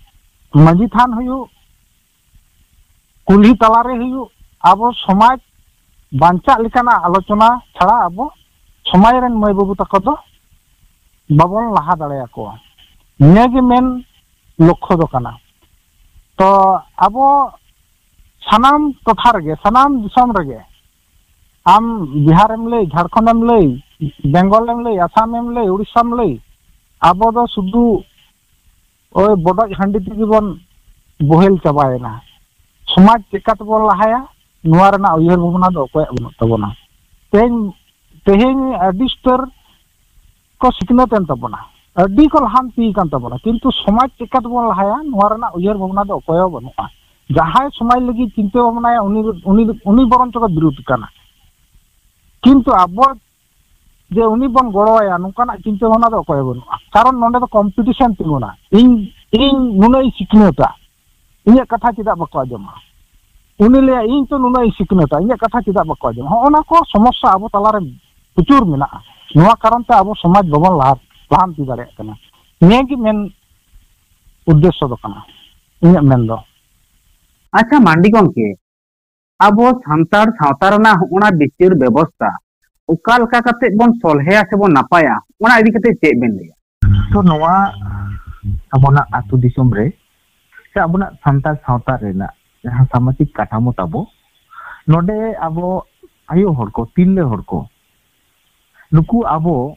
ᱢᱟᱹᱡᱷᱤ ᱛᱷᱟᱱ ᱦᱩᱭᱩᱜ, ᱠᱩᱞᱦᱤ ᱛᱟᱞᱟᱨᱮ ᱦᱩᱭᱩᱜ, ᱟᱵᱚ ᱥᱚᱢᱟᱡᱽ ᱵᱟᱧᱪᱟᱜ ᱞᱮᱠᱟᱱᱟᱜ ᱟᱞᱳᱪᱚᱱᱟ ᱪᱷᱟᱲᱟ ᱟᱵᱚ ᱥᱚᱢᱟᱡᱽ ᱨᱮᱱ ᱢᱟᱹᱭ ᱵᱟᱹᱵᱩ ᱛᱟᱠᱚ ᱫᱚ ᱵᱟᱵᱚᱱ ᱞᱟᱦᱟ ᱫᱟᱲᱮᱭᱟᱠᱚᱣᱟ᱾ ᱱᱤᱭᱟᱹᱜᱮ ᱢᱮᱱ ᱞᱚᱠᱠᱷᱚ ᱫᱚ ᱠᱟᱱᱟ᱾ ᱛᱚ ᱟᱵᱚ ᱥᱟᱱᱟᱢ ᱴᱚᱴᱷᱟ ᱨᱮᱜᱮ, ᱥᱟᱱᱟᱢ ᱫᱤᱥᱚᱢ ᱨᱮᱜᱮ, ᱟᱢ ᱵᱤᱦᱟᱨᱮᱢ ᱞᱟᱹᱭ, ᱡᱷᱟᱲᱠᱷᱚᱸᱰᱮᱢ ᱞᱟᱹᱭ, ᱵᱮᱝᱜᱚᱞᱮᱢ ᱞᱟᱹᱭ, ᱟᱥᱟᱢᱮᱢ ᱞᱟᱹᱭ, ᱩᱲᱤᱥᱥᱟᱢ ᱞᱟᱹᱭ, ᱟᱵᱚ ᱫᱚ ᱥᱩᱫᱷᱩ ᱳᱭ ᱵᱚᱰᱚᱡ ᱦᱟᱺᱰᱤ ᱛᱮᱜᱮ ᱵᱚᱱ ᱵᱚᱦᱮᱞ ᱪᱟᱵᱟᱭᱮᱱᱟ᱾ ᱥᱚᱢᱟᱡᱽ ᱪᱮᱫᱠᱟ ᱛᱮᱵᱚᱱ ᱞᱟᱦᱟᱭᱟ, ᱱᱚᱣᱟ ᱨᱮᱱᱟᱜ ᱩᱭᱦᱟᱹᱨ ᱵᱷᱟᱵᱽᱱᱟ ᱫᱚ ᱚᱠᱚᱭᱟᱜ ᱵᱟᱹᱱᱩᱜ ᱛᱟᱵᱚᱱᱟ᱾ ᱛᱮᱦᱮᱧ, ᱛᱮᱦᱮᱧ ᱟᱹᱰᱤ ᱩᱥᱛᱟᱹᱨ ᱠᱚ ᱥᱤᱠᱷᱱᱟᱹᱛ ᱮᱱ ᱛᱟᱵᱚᱱᱟ, ᱟᱹᱰᱤ ᱠᱚ ᱞᱟᱦᱟᱱᱛᱤ ᱠᱟᱱ ᱛᱟᱵᱚᱱᱟ, ᱠᱤᱱᱛᱩ ᱥᱚᱢᱟᱡᱽ ᱪᱮᱫᱠᱟ ᱛᱮᱵᱚᱱ ᱞᱟᱦᱟᱭᱟ, ᱱᱚᱣᱟ ᱨᱮᱱᱟᱜ ᱩᱭᱦᱟᱹᱨ ᱵᱷᱟᱵᱽᱱᱟ ᱫᱚ ᱚᱠᱚᱭ ᱦᱚᱸ ᱵᱟᱹᱱᱩᱜᱼᱟ᱾ ᱡᱟᱦᱟᱸᱭ ᱥᱚᱢᱟᱡᱽ ᱞᱟᱹᱜᱤᱫ ᱪᱤᱱᱛᱟᱹ ᱵᱷᱟᱵᱽᱱᱟᱭᱟ, ᱩᱱᱤ, ᱩᱱᱤ, ᱩᱱᱤ ᱵᱚᱨᱚᱝ ᱪᱚ ᱠᱚ ᱵᱤᱨᱳᱫᱷ ᱠᱟᱱᱟ᱾ ᱠᱤᱱᱛᱩ ᱟᱵᱚ ᱡᱮ ᱩᱱᱤ ᱵᱚᱱ ᱜᱚᱲᱚᱣᱟᱭᱟ, ᱱᱚᱝᱠᱟᱱᱟᱜ ᱪᱤᱱᱛᱟᱹ ᱵᱷᱟᱵᱽᱱᱟ ᱫᱚ ᱚᱠᱚᱭ ᱵᱟᱹᱱᱩᱜᱼᱟ᱾ ᱠᱟᱨᱚᱱ ᱱᱚᱰᱮ ᱫᱚ ᱠᱚᱢᱯᱤᱴᱤᱥᱚᱱ ᱛᱤᱸᱜᱩᱱᱟ, ᱤᱧ ᱤᱧ ᱱᱩᱱᱟᱹᱜ ᱤᱧ ᱥᱤᱠᱷᱱᱟᱹᱛᱟ, ᱤᱧᱟᱹᱜ ᱠᱟᱛᱷᱟ ᱪᱮᱫᱟᱜ ᱵᱟᱠᱚ ᱟᱸᱡᱚᱢᱟ? ᱩᱱᱤ ᱞᱟᱹᱭᱟ, ᱤᱧ ᱛᱚ ᱱᱩᱱᱟᱹᱜ ᱤᱧ ᱥᱤᱠᱷᱱᱟᱹᱛᱟ, ᱤᱧᱟᱹᱜ ᱠᱟᱛᱷᱟ ᱪᱮᱫᱟᱜ ᱵᱟᱠᱚ ᱟᱸᱡᱚᱢᱟ? ᱦᱚᱸᱜᱼᱚ ᱱᱟ ᱠᱚ ᱥᱚᱢᱚᱥᱥᱟ ᱟᱵᱚ ᱛᱟᱞᱟᱨᱮ ᱯᱨᱚᱪᱩᱨ ᱢᱮᱱᱟᱜᱼᱟ᱾ ᱱᱚᱣᱟ ᱠᱟᱨᱚᱱ ᱛᱮ ᱟᱵᱚ ᱥᱚᱢᱟᱡᱽ ᱵᱟᱵᱚᱱ ᱞᱟᱦᱟ ᱞᱟᱦᱟᱱᱛᱤ ᱫᱟᱲᱮᱭᱟᱜ ᱠᱟᱱᱟ᱾ ᱱᱤᱭᱟᱹ ᱜᱮ ᱢᱮᱱ ᱩᱫᱽᱫᱮᱥᱥᱚ ᱫᱚ ᱠᱟᱱᱟ, ᱤᱧᱟᱹᱜ ᱢᱮᱱ ᱫᱚ᱾ ᱟᱪᱪᱷᱟ ᱢᱟᱱᱰᱤ ᱜᱚᱢᱠᱮ, ᱟᱵᱚ ᱥᱟᱱᱛᱟᱲ ᱥᱟᱶᱛᱟ ᱨᱮᱱᱟᱜ ᱦᱚᱸᱜᱼᱚ ᱱᱟ ᱵᱤᱪᱟᱹᱨ ᱵᱮᱵᱚᱥᱛᱟ ᱚᱠᱟ ᱞᱮᱠᱟ ᱠᱟᱛᱮ ᱵᱚᱱ ᱥᱚᱞᱦᱮᱭᱟ ᱥᱮ ᱵᱚᱱ ᱱᱟᱯᱟᱭᱟ, ᱚᱱᱟ ᱤᱫᱤ ᱠᱟᱛᱮ ᱪᱮᱫ ᱵᱮᱱ ᱞᱟᱹᱭᱟ? ᱛᱚ ᱱᱚᱣᱟ ᱟᱵᱚᱱᱟᱜ ᱟᱹᱛᱩ ᱫᱤᱥᱚᱢ ᱨᱮ ᱥᱮ ᱟᱵᱚᱱᱟᱜ ᱥᱟᱱᱛᱟᱲ ᱥᱟᱶᱛᱟ ᱨᱮᱱᱟᱜ ᱡᱟᱦᱟᱸ ᱥᱟᱢᱟᱡᱤᱠ ᱠᱟᱴᱷᱟᱢᱳ ᱛᱟᱵᱚ, ᱱᱚᱰᱮ ᱟᱵᱚ ᱟᱭᱳ ᱦᱚᱲ ᱠᱚ, ᱛᱤᱨᱞᱟᱹ ᱦᱚᱲ ᱠᱚ, ᱱᱩᱠᱩ ᱟᱵᱚ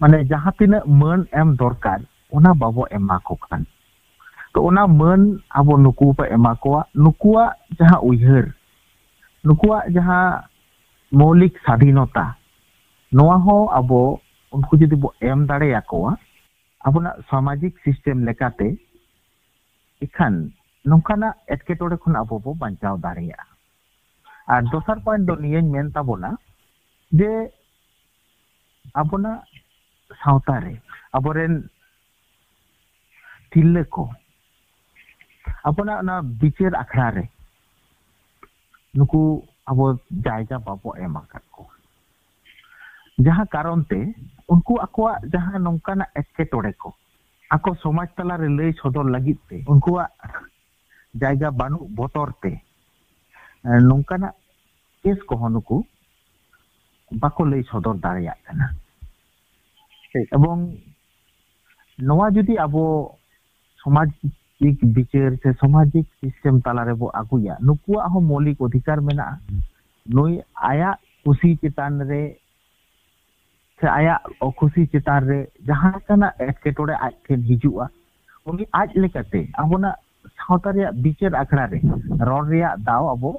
ᱢᱟᱱᱮ ᱡᱟᱦᱟᱸ ᱛᱤᱱᱟᱹᱜ ᱢᱟᱹᱱ ᱮᱢ ᱫᱚᱨᱠᱟᱨ, ᱚᱱᱟ ᱵᱟᱵᱚ ᱮᱢᱟ ᱠᱚ ᱠᱟᱱ᱾ ᱛᱚ ᱚᱱᱟ ᱢᱟᱹᱱ ᱟᱵᱚ ᱱᱩᱠᱩ ᱵᱚ ᱮᱢᱟ ᱠᱚᱣᱟ, ᱱᱩᱠᱩᱣᱟᱜ ᱡᱟᱦᱟᱸ ᱩᱭᱦᱟᱹᱨ, ᱱᱩᱠᱩᱣᱟᱜ ᱡᱟᱦᱟᱸ ᱢᱳᱣᱞᱤᱠ ᱥᱟᱫᱷᱤᱱᱚᱛᱟ, ᱱᱚᱣᱟ ᱦᱚᱸ ᱟᱵᱚ ᱩᱱᱠᱩ ᱡᱩᱫᱤ ᱵᱚ ᱮᱢ ᱫᱟᱲᱮᱭᱟᱠᱚᱣᱟ ᱟᱵᱚᱱᱟᱜ ᱥᱟᱢᱟᱡᱤᱠ ᱥᱤᱥᱴᱮᱢ ᱞᱮᱠᱟᱛᱮ, ᱮᱠᱷᱟᱱ ᱱᱚᱝᱠᱟᱱᱟᱜ ᱮᱴᱠᱮᱴᱚᱬᱮ ᱠᱷᱚᱱ ᱟᱵᱚ ᱵᱚ ᱵᱟᱧᱪᱟᱣ ᱫᱟᱲᱮᱭᱟᱜᱼᱟ᱾ ᱟᱨ ᱫᱚᱥᱟᱨ ᱯᱚᱭᱮᱱᱴ ᱫᱚ ᱱᱤᱭᱟᱹᱧ ᱢᱮᱱ ᱛᱟᱵᱚᱱᱟ ᱡᱮ ᱟᱵᱚᱱᱟᱜ ᱥᱟᱶᱛᱟ ᱨᱮ ᱟᱵᱚᱨᱮᱱ ᱛᱤᱨᱞᱟᱹ ᱠᱚ ᱟᱵᱚᱱᱟᱜ ᱚᱱᱟ ᱵᱤᱪᱟᱹᱨ ᱟᱠᱷᱲᱟ ᱨᱮ ᱱᱩᱠᱩ ᱟᱵᱚ ᱡᱟᱭᱜᱟ ᱵᱟᱵᱚ ᱮᱢ ᱟᱠᱟᱫ ᱠᱚᱣᱟ, ᱡᱟᱦᱟᱸ ᱠᱟᱨᱚᱱ ᱛᱮ ᱩᱱᱠᱩ ᱟᱠᱚᱣᱟᱜ ᱡᱟᱦᱟᱸ ᱱᱚᱝᱠᱟᱱᱟᱜ ᱮᱴᱠᱮᱴᱚᱬᱮ ᱠᱚ ᱟᱠᱚ ᱥᱚᱢᱟᱡᱽ ᱛᱟᱞᱟᱨᱮ ᱞᱟᱹᱭ ᱥᱚᱫᱚᱨ ᱞᱟᱹᱜᱤᱫ ᱛᱮ ᱩᱱᱠᱩᱣᱟᱜ ᱡᱟᱭᱜᱟ ᱵᱟᱹᱱᱩᱜ ᱵᱚᱛᱚᱨ ᱛᱮ, ᱮ, ᱱᱚᱝᱠᱟᱱᱟᱜ ᱠᱮᱥ ᱠᱚᱦᱚᱸ ᱱᱩᱠᱩ ᱵᱟᱠᱚ ᱞᱟᱹᱭ ᱥᱚᱫᱚᱨ ᱫᱟᱲᱮᱭᱟᱜ ᱠᱟᱱᱟ᱾ ᱴᱷᱤᱠ᱾ ᱮᱵᱚᱝ ᱱᱚᱣᱟ ᱡᱩᱫᱤ ᱟᱵᱚ ᱥᱚᱢᱟᱡᱤᱠ ᱵᱤᱪᱟᱹᱨ ᱥᱮ ᱥᱚᱢᱟᱡᱤᱠ ᱥᱤᱥᱴᱮᱢ ᱛᱟᱞᱟ ᱨᱮᱵᱚ ᱟᱹᱜᱩᱭᱟ, ᱱᱩᱠᱩᱣᱟᱜ ᱦᱚᱸ ᱢᱳᱣᱞᱤᱠ ᱚᱫᱷᱤᱠᱟᱨ ᱢᱮᱱᱟᱜᱼᱟ᱾ ᱱᱩᱭ ᱟᱭᱟᱜ ᱠᱩᱥᱤ ᱪᱮᱛᱟᱱ ᱨᱮ ᱥᱮ ᱟᱭᱟᱜ ᱚᱠᱩᱥᱤ ᱪᱮᱛᱟᱱ ᱨᱮ ᱡᱟᱦᱟᱸ ᱞᱮᱠᱟᱱᱟᱜ ᱮᱴᱠᱮᱴᱚᱬᱮ ᱟᱡ ᱴᱷᱮᱱ ᱦᱤᱡᱩᱜᱼᱟ, ᱩᱱᱤ ᱟᱡ ᱞᱮᱠᱟᱛᱮ ᱟᱵᱚᱱᱟᱜ ᱥᱟᱶᱛᱟ ᱨᱮᱭᱟᱜ ᱵᱤᱪᱟᱹᱨ ᱟᱠᱷᱲᱟ ᱨᱮ ᱨᱚᱲ ᱨᱮᱭᱟᱜ ᱫᱟᱣ ᱟᱵᱚ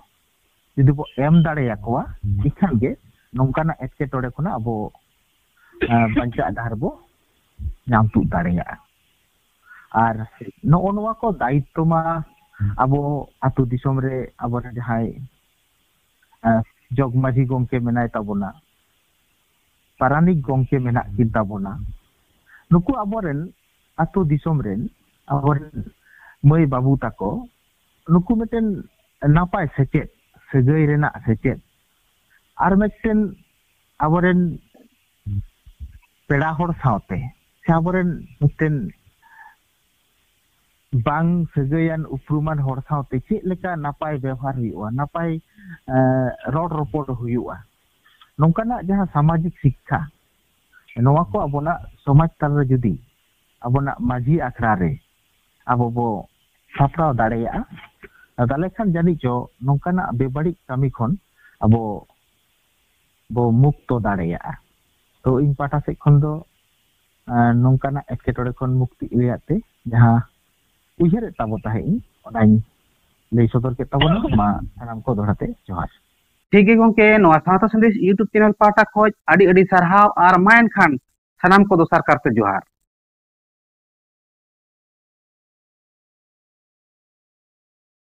ᱡᱩᱫᱤ ᱵᱚ ᱮᱢ ᱫᱟᱲᱮᱭᱟᱠᱚᱣᱟ, ᱮᱱᱠᱷᱟᱱ ᱜᱮ ᱱᱚᱝᱠᱟᱱᱟᱜ ᱮᱴᱠᱮᱴᱚᱬᱮ ᱠᱷᱚᱱᱟᱜ ᱟᱵᱚ, ᱟᱸ, ᱵᱟᱧᱪᱟᱜ ᱰᱟᱦᱟᱨ ᱵᱚ ᱧᱟᱢ ᱛᱩᱫ ᱫᱟᱲᱮᱭᱟᱜᱼᱟ᱾ ᱟᱨ ᱱᱚᱜᱼᱚ ᱱᱚᱣᱟ ᱠᱚ ᱫᱟᱭᱤᱛᱛᱚ ᱢᱟ ᱟᱵᱚ ᱟᱹᱛᱩ ᱫᱤᱥᱚᱢ ᱨᱮ ᱟᱵᱚᱨᱮᱱ ᱡᱟᱦᱟᱸᱭ ᱡᱚᱜᱽ ᱢᱟᱹᱡᱷᱤ ᱜᱚᱢᱠᱮ ᱢᱮᱱᱟᱭ ᱛᱟᱵᱚᱱᱟ, ᱯᱟᱨᱟᱱᱤᱠ ᱜᱚᱢᱠᱮ ᱢᱮᱱᱟᱜ ᱠᱤᱱ ᱛᱟᱵᱚᱱᱟ, ᱱᱩᱠᱩ ᱟᱵᱚᱨᱮᱱ ᱟᱹᱛᱩ ᱫᱤᱥᱚᱢ ᱨᱮᱱ ᱟᱵᱚᱨᱮᱱ ᱢᱟᱹᱭ ᱵᱟᱹᱵᱩ ᱛᱟᱠᱚ, ᱱᱩᱠᱩ ᱢᱤᱫᱴᱮᱱ ᱱᱟᱯᱟᱭ ᱥᱮᱪᱮᱫ, ᱥᱟᱹᱜᱟᱹᱭ ᱨᱮᱱᱟᱜ ᱥᱮᱪᱮᱫ, ᱟᱨ ᱢᱤᱫᱴᱮᱱ ᱟᱵᱚᱨᱮᱱ ᱯᱮᱲᱟ ᱦᱚᱲ ᱥᱟᱶᱛᱮ ᱥᱮ ᱟᱵᱚᱨᱮᱱ ᱢᱤᱫᱴᱮᱱ ᱵᱟᱝ ᱥᱟᱹᱜᱟᱹᱭᱟᱱ ᱩᱯᱨᱩᱢᱟᱱ ᱦᱚᱲ ᱥᱟᱶᱛᱮ ᱪᱮᱫ ᱞᱮᱠᱟ ᱱᱟᱯᱟᱭ ᱵᱮᱣᱦᱟᱨ ᱦᱩᱭᱩᱜᱼᱟ, ᱱᱟᱯᱟᱭ ᱨᱚᱲ ᱨᱚᱯᱚᱲ ᱦᱩᱭᱩᱜᱼᱟ, ᱱᱚᱝᱠᱟᱱᱟᱜ ᱡᱟᱦᱟᱸ ᱥᱟᱢᱟᱡᱤᱠ ᱥᱤᱠᱠᱷᱟ, ᱱᱚᱣᱟ ᱠᱚ ᱟᱵᱚᱱᱟᱜ ᱥᱚᱢᱟᱡᱽ ᱛᱟᱞᱟᱨᱮ ᱡᱩᱫᱤ ᱟᱵᱚᱱᱟᱜ ᱢᱟᱹᱡᱷᱤ ᱟᱠᱷᱲᱟ ᱨᱮ ᱟᱵᱚ ᱵᱚ ᱥᱟᱯᱲᱟᱣ ᱫᱟᱲᱮᱭᱟᱜᱼᱟ, ᱛᱟᱦᱚᱞᱮ ᱠᱷᱟᱱ ᱡᱟᱹᱱᱤᱡ ᱪᱚ ᱱᱚᱝᱠᱟᱱᱟᱜ ᱵᱮᱵᱟᱹᱲᱤᱡ ᱠᱟᱹᱢᱤ ᱠᱷᱚᱱ ᱟᱵᱚ ᱵᱚ ᱢᱩᱠᱛᱚ ᱫᱟᱲᱮᱭᱟᱜᱼᱟ᱾ ᱛᱚ ᱤᱧ ᱯᱟᱦᱴᱟ ᱥᱮᱫ ᱠᱷᱚᱱ ᱫᱚ ᱱᱚᱝᱠᱟᱱᱟᱜ ᱮᱴᱠᱮᱴᱚᱬᱮ ᱠᱷᱚᱱ ᱢᱩᱠᱛᱤ ᱨᱮᱭᱟᱜ ᱛᱮ ᱡᱟᱦᱟᱸ ᱩᱭᱦᱟᱹᱨᱮᱫ ᱛᱟᱵᱚ ᱛᱟᱦᱮᱸᱫ ᱤᱧ, ᱚᱱᱟᱧ ᱞᱟᱹᱭ ᱥᱚᱫᱚᱨ ᱠᱮᱫ ᱛᱟᱵᱚᱱᱟ᱾ ᱢᱟ ᱥᱟᱱᱟᱢ ᱠᱚ ᱫᱚᱦᱲᱟ ᱛᱮ ᱡᱚᱦᱟᱨ᱾ ᱴᱷᱤᱠ ᱜᱮ ᱜᱚᱝᱠᱮ, ᱱᱚᱣᱟ ᱥᱟᱶᱛᱟ ᱥᱟᱸᱫᱮᱥ YouTube ᱪᱮᱱᱮᱞ ᱯᱟᱦᱴᱟ ᱠᱷᱚᱱ ᱟᱹᱰᱤ ᱟᱹᱰᱤ ᱥᱟᱨᱦᱟᱣ, ᱟᱨ ᱢᱟ ᱮᱱᱠᱷᱟᱱ ᱥᱟᱱᱟᱢ ᱠᱚ ᱫᱚᱥᱟᱨ ᱠᱟᱨᱛᱮ ᱡᱚᱦᱟᱨ᱾